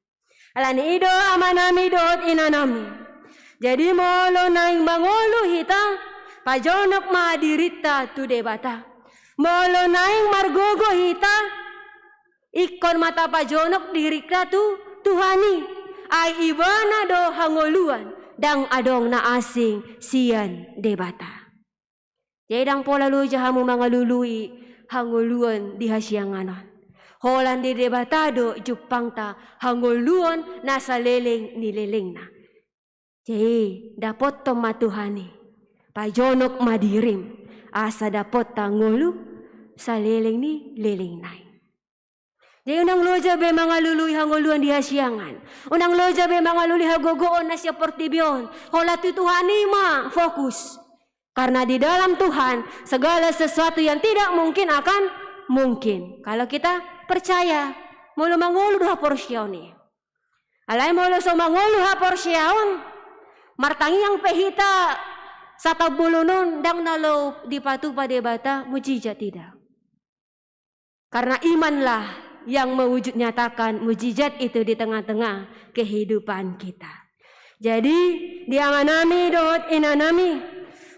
Alani i do amanami dohot inanami. Jadi molo naeng mangolu hita, pajonok ma dirinta tu Debata. Molo naeng margogo hita, ingkon ma tapajonok dirinta tu Tuhan i, ai Ibana do hangoluan, ndang adong na asing sian Debata. Jadi ndang pola loja hamu mangalului hangoluan di hasiangan on. Holan di Debata do jumpangta hangoluan na saleleng ni lelengna. Jadi dapothon ma Tuhan i, pajonok ma dirim, asa dapotta ngolu saleleng ni lelengna i. Jadi unang loja be mangalului hangoluan di hasiangan, unang loja be mangalului hagogoon na sian portibi on, holan tu Tuhan i ma fokus. Karena di dalam Tuhan segala sesuatu yang tidak mungkin akan mungkin kalau kita percaya. Molo mangolu do haporseaon i. Alai molo so mangolu haporseaon, martangiang pe hita sahat tu bolon on, ndang na laho dipatupa Debata mujizat, tidak. Karena imanlah yang mewujud nyatakan mujizat itu di tengah-tengah kehidupan kita. Jadi, di amanami dohot inanami,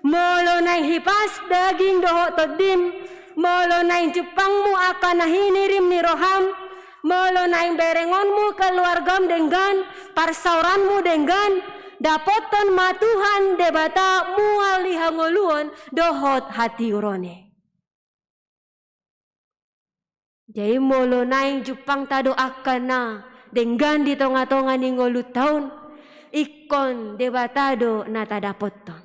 molo naeng hipas daging dohot tondim, molo naeng jumpangmu angka na hinirim ni roham, molo naeng berengonmu keluargam denggan, parsaoranmu denggan, dapothon ma Tuhan Debata mual di hangoluan dohot hatiuron i. Jadi molo naeng jumpangta do angka na denggan di tongatonga ni ngolunta on, ingkon Debata do na tadapothon.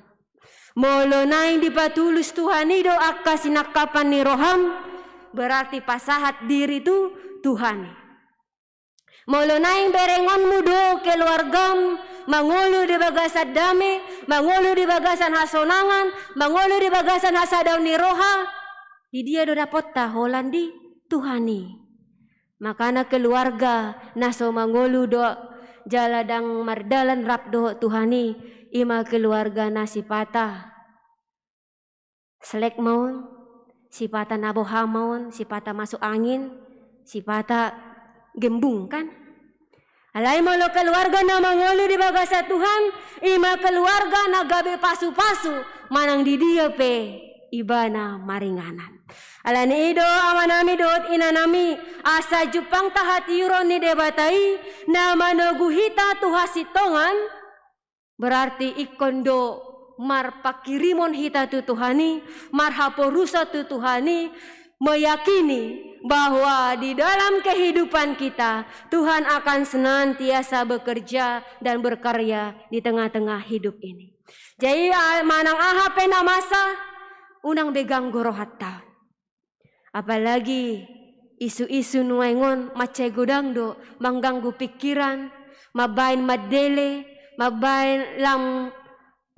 Molo naeng dipatulus Tuhan i do angka sinangkapan ni roham, berarti pasahat diri tu Tuhan i. Molo naeng berengonmu do keluargam mangolu di bagasan dame, mangolu di bagasan hasonangan, mangolu di bagasan hasadaon ni roha, di dia do dapotta? Holan di Tuhan i. Makana keluarga na so mangolu do jala ndang mardalan rap dohot Tuhan i, i ma keluarga na sipata selek ma on, sipata na boha ma on, sipata masuk angin, sipata gembung, kan? Alai molo keluarga na mangolu di bagasan Tuhan, i ma keluarga na gabe pasupasu manang di dia pe ibana maringanan. Alani i do amanami dohot inanami, asa jumpangta hatiuron ni Debata i na manogu hita tu hasintongan, berarti ingkon do marpanghirimon hita tu Tuhan i, marhaporusan tu Tuhan i, meyakini bahwa di dalam kehidupan kita, Tuhan akan senantiasa bekerja dan berkarya di tengah-tengah hidup ini. Jadi, a-, manang aha pe na masa, unang be ganggu rohanta. Apalagi isu-isu nuaeng on mansai godang do mangganggu pingkiran, mambahen mandele, mambahen lam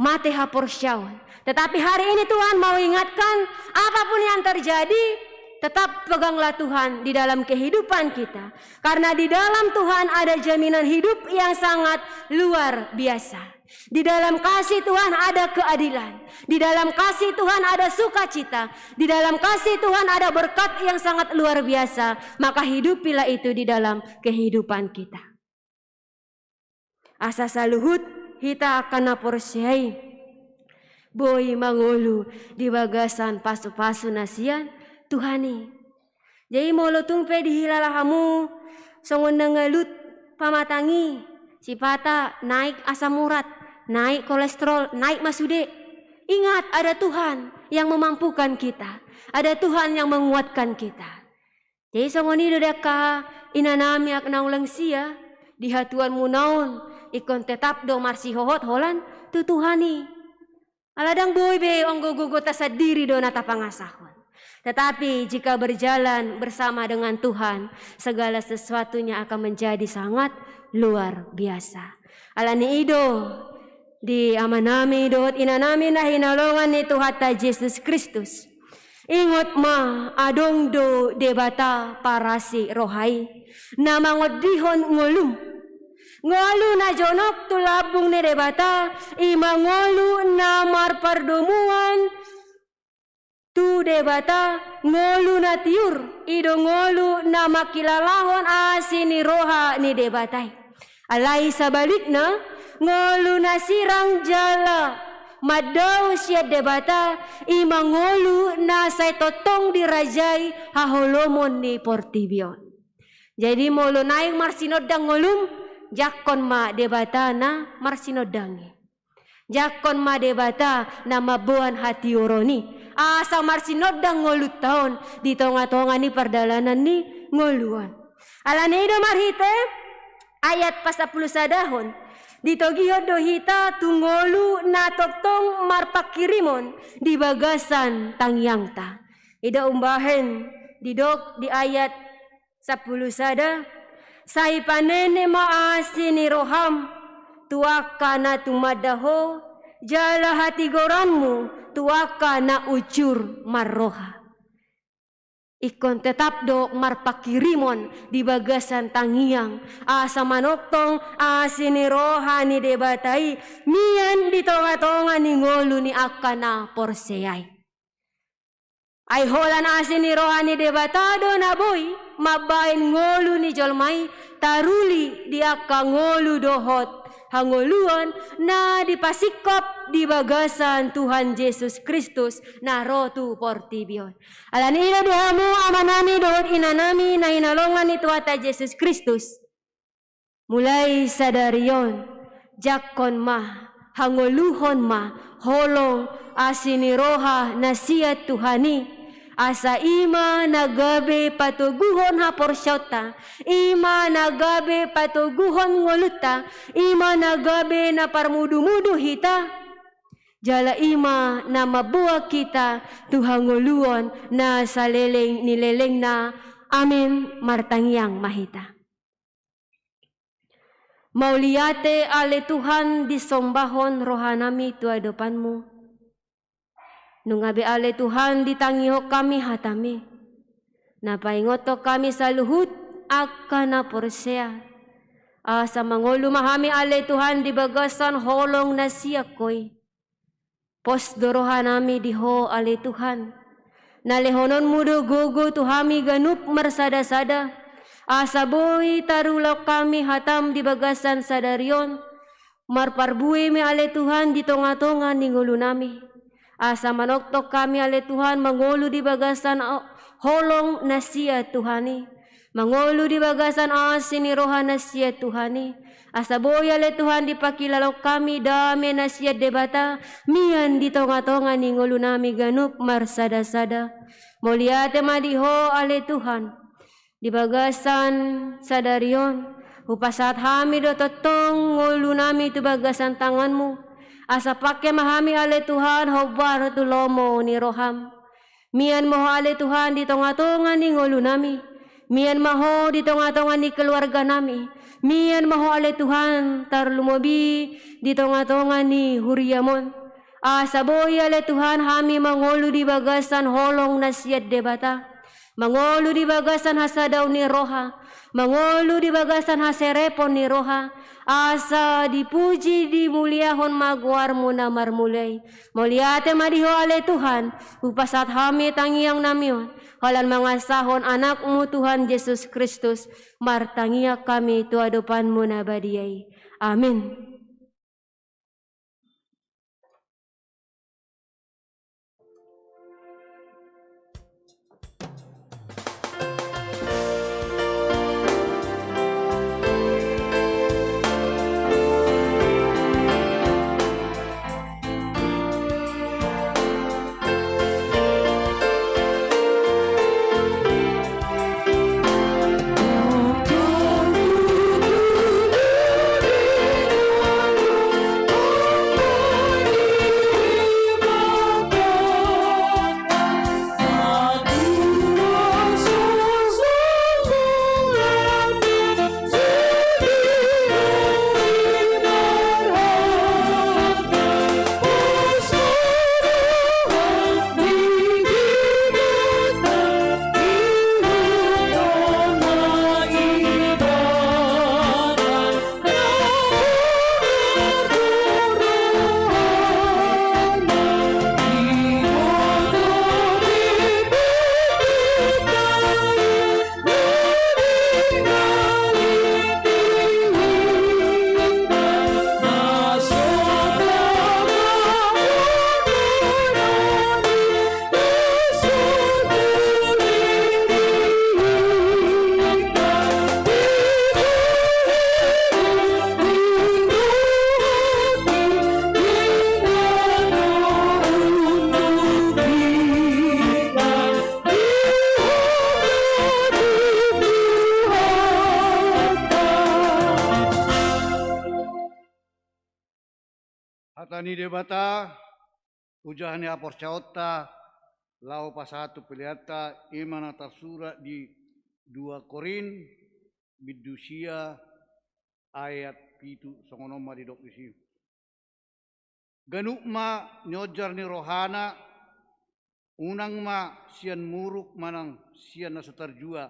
mate haporseaon. Tetapi hari ini Tuhan mau ingatkan, apapun yang terjadi, tetap peganglah Tuhan di dalam kehidupan kita. Karena di dalam Tuhan ada jaminan hidup yang sangat luar biasa. Di dalam kasih Tuhan ada keadilan. Di dalam kasih Tuhan ada sukacita. Di dalam kasih Tuhan ada berkat yang sangat luar biasa. Maka hidupilah itu di dalam kehidupan kita. Asa saluhut hita angka na porsea i boi mangolu di bagasan pasupasu na sian Tuhan i. Jadi molo tung pe dihilala hamu songon na ngalut pamatang i, sipata naik asam urat, naik kolesterol, naik ma sude. Ingat, ada Tuhan yang memampukan kita, ada Tuhan yang menguatkan kita. Jadi songon i do di angka inanami angka na ulaon sia, di hatuanmuna on, ingkon tetap do marsihohot holan tu Tuhan i. Ala ndang boi be anggo gogonta sandiri do na tapangasahon. Tetapi jika berjalan bersama dengan Tuhan, segala sesuatunya akan menjadi sangat luar biasa. Alani i do, di amanami dohot inanami na hinaholongan ni Tuhanta Jesus Kristus. Ingot ma, adong do Debata parasi roha i, na mangondihon ngolum. Ngolu na jonok tu lambung ni Debata, i ma ngolu na marpardomuan tu Debata, ngolu na tiur, i do ngolu na mangkilalahon asi ni roha ni Debata i. Alai sabalikna, ngolu na sirang jala mandao sian Debata, i ma ngolu na sai tongtong dirajai haholomon ni portibi on. Jadi molo naeng marsinondang ngolum, jangkon ma Debata na marsinondang i. Jangkon ma Debata na mamboan hatiuron i, asa marsinondang ngolunta on di tongatonga ni pardalanan ni ngolu on. Alani i do marhite ayat pasampulu sadahon, ditogihon do hita tu ngolu na tongtong marpanghirimon di bagasan tangiangta. I do umbahen didok di ayat sampulu sada, sai panene ma asi ni roham tu angka na tumanda ho, jala hatigoranmu tu angka na unsur marroha. Ingkon tetap do marpanghirimon di bagasan tangiang, asa manongtong asi ni roha ni Debata i mian di tongatonga ni ngolu ni angka na porsea i. Ai holan asi ni roha ni Debata do na boi mambahen ngolu ni jolma i taruli di angka ngolu dohot hangoluan na dipasingkop di bagasan Tuhan Jesus Kristus na ro tu portibi on. Alani i do di hamu amanami dohot inanami na hinaholongan ni Tuhanta Jesus Kristus. Mulai sadari on, jangkon ma, hangoluhon ma holong asi ni roha na sian Tuhan i, asa i ma na gabe patoguhon haporseaonta, i ma na gabe patoguhon ngolunta, i ma na gabe na parmudumudu hita, jala i ma na mamboan hita tu hangoluan na saleleng ni lelengna. Amin. Martangiang ma hita. Mauliate ale Tuhan, disombahon rohanami tu adopanmu. Nunga be ale Tuhan ditangihon hami hatami, na paingothon hami saluhut angka na porsea. Asa mangolu ma hami ale Tuhan di bagasan holong na sian Ho i. Pos do rohanami di Ho ale Tuhan. Na lehononmu do gogo tu hami ganup marsada-sada. Asa boi tarulahon hami hatam di bagasan sadari on. Marparbue ma i ale Tuhan di tonga-tonga ni ngolunami. Asa manongtong hami ale Tuhan mangolu di bagasan o-, holong na sian Tuhan i. Mangolu di bagasan asi ni roha na sian Tuhan i. Asa boi ale Tuhan dipangkilalahon hami dame na sian Debata, mian di tonga-tonga ni ngolunami ganup marsada-sada. Mauliate ma di Ho ale Tuhan. Di bagasan sadari on, hupasahat hami do tongtong ngolunami tu bagasan tanganmu. Asa pangke ma hami ale Tuhan hombar tu lomo ni roham. Mian ma Ho ale Tuhan di tonga-tonga ni ngolunami. Mian ma Ho di tonga-tonga ni keluarganami. Mian ma Ho ale Tuhan tarlumobi di tonga-tonga ni huriam on. Asa boi ale Tuhan hami mangolu di bagasan holong na sian Debata. Mangolu di bagasan hasadaon ni roha. Mangolu di bagasan haserepon ni roha. Asa dipuji dimuliahon ma goarmu na marmulia i. Mauliate ma di Ho ale Tuhan, hupasahat hami tangiangnami on, holan mangasahon Anakmu Tuhan Jesus Kristus, martangiang hami tu adopanmu na badia i. Amin. Hata ni Debata, hujaha ni haporseaonta, laho pasahat tu peleanta, i ma na tarsurat di dua Korint, bindu sia, ayat pitu, songon on ma didok disi. Ganup ma nionjar ni rohana, unang ma sian muruk manang sian na so tarjua,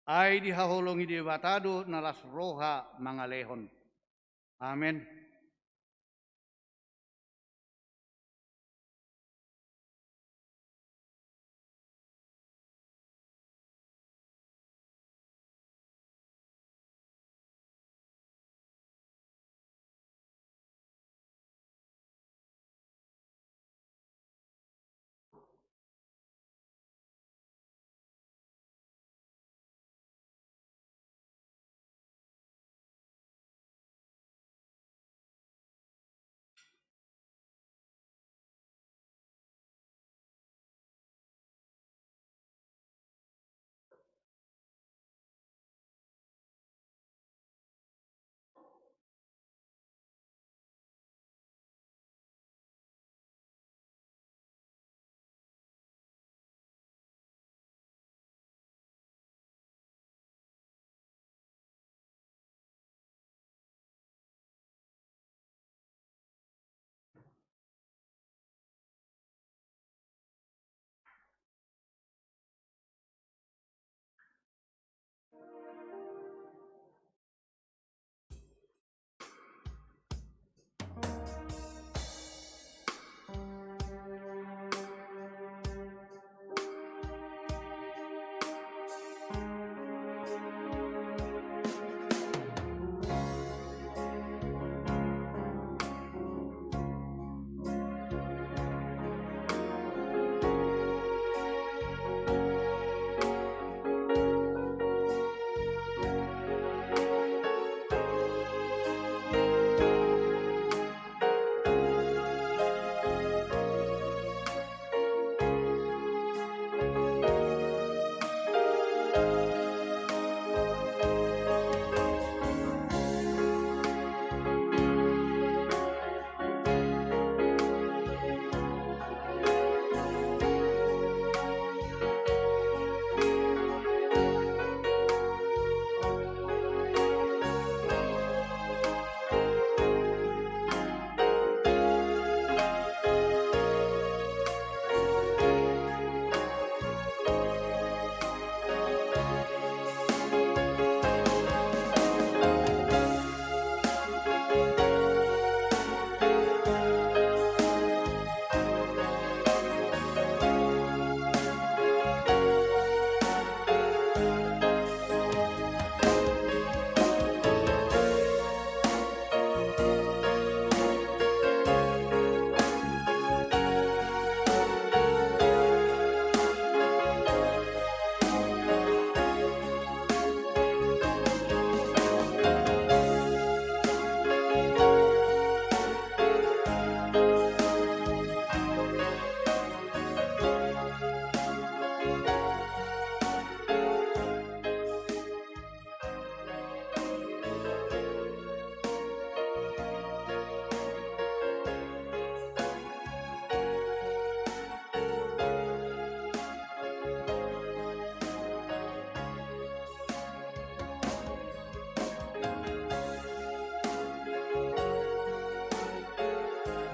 ai dihaholongi Debata do na las roha mangalehon. Amen.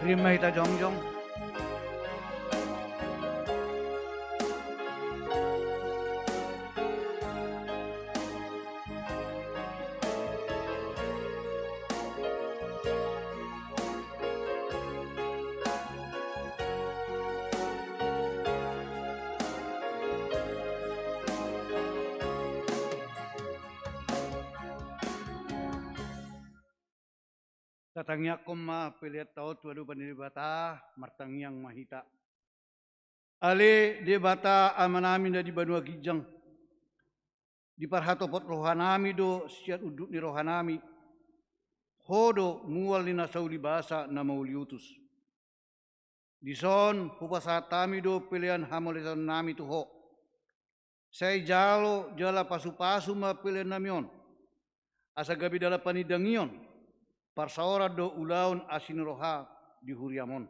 Rima hita jongjong. Tatangiangkon ma pelean ta on tu adopan ni Debata. Martangiang ma hita. Ale Debata Amanami na di banua ginjang, diparhatopot rohanami do sian unduk ni rohanami Ho do mual ni na sauli basa na mauli utus. Dison hupasahat hami do pelean hamuliatonnami tu Ho. Sai jalo jala pasupasu ma peleannami on, asa gabe dalan panindangion, parsaoran dohot ulaon asi ni roha di huriam on.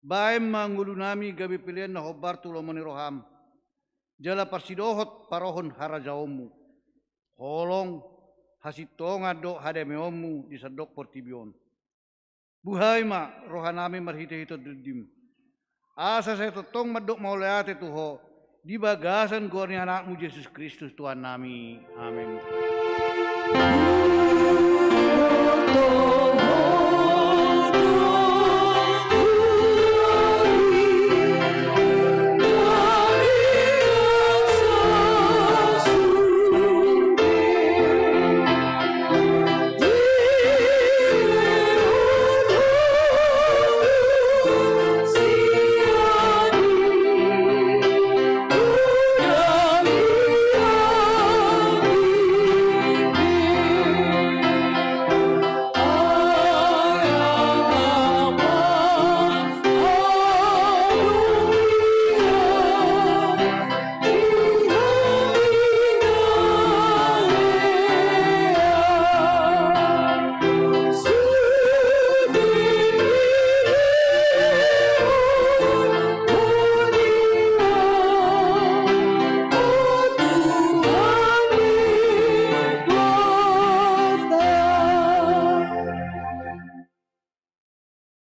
Baen ma ngolunami gabe pelean na hombar tu lomo ni roham, jala parsidohot parohon harajaonmu, holong, hasintongan dohot hadameonmu di sandok portibi on. Buhai ma rohanami marhitehite Tondim, asa sai tongtong mandok mauliate tu Ho di bagasan goar ni Anakmu Jesus Kristus Tuhannami. Amen.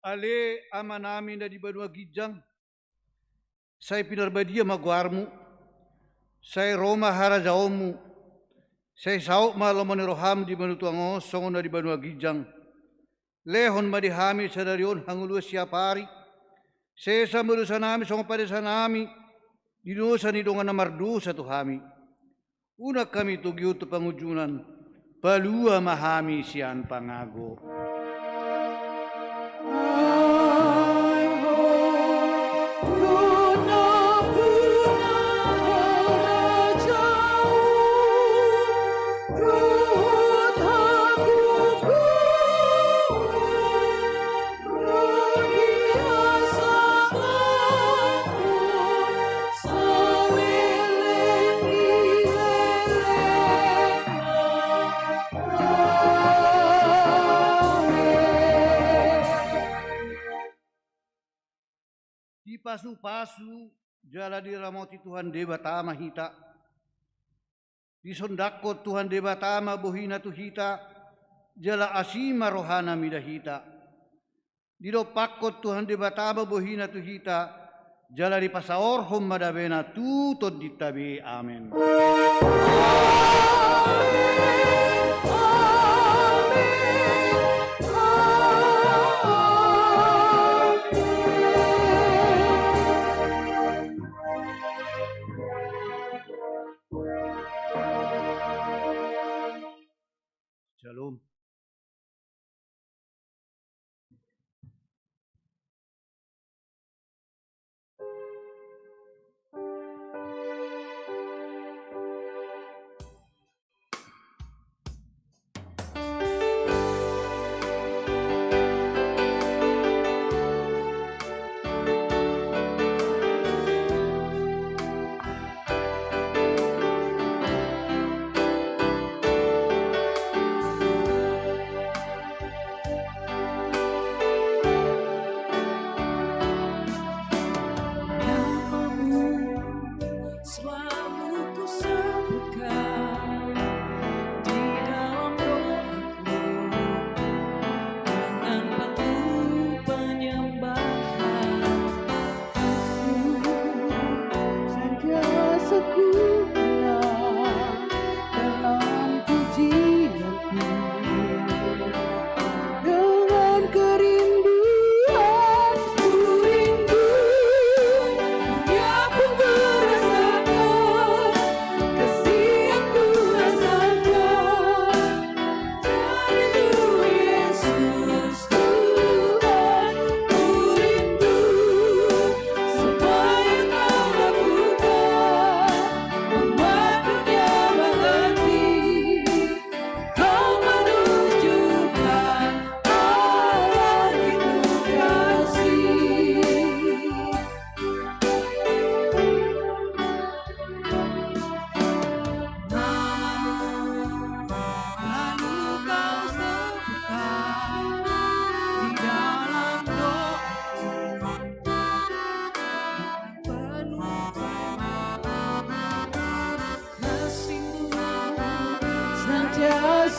Ale Amanami na di banua ginjang, sai pinarbadia ma goarmu, sai ro ma harajaonmu, sai saut ma lomo ni roham di banua tonga on songon na di banua ginjang. Lehon ma di hami sadari on hangoluan siapari, sesa ma dosanami songon panesanami di dosa ni dongan na mardosa tu hami. Unang hami togihon tu pangunjunan, palua ma hami sian pangago. Dipasupasu jala diramoti Tuhan Debata ma hita. Disondangkon Tuhan Debata ma bohina tu hita, jala asi ma rohana mida hita. Didompakkon Tuhan Debata ma bohina tu hita, jala dipasaorhon ma damena tu tondinta be. Amen. Shalom.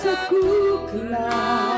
Kukula.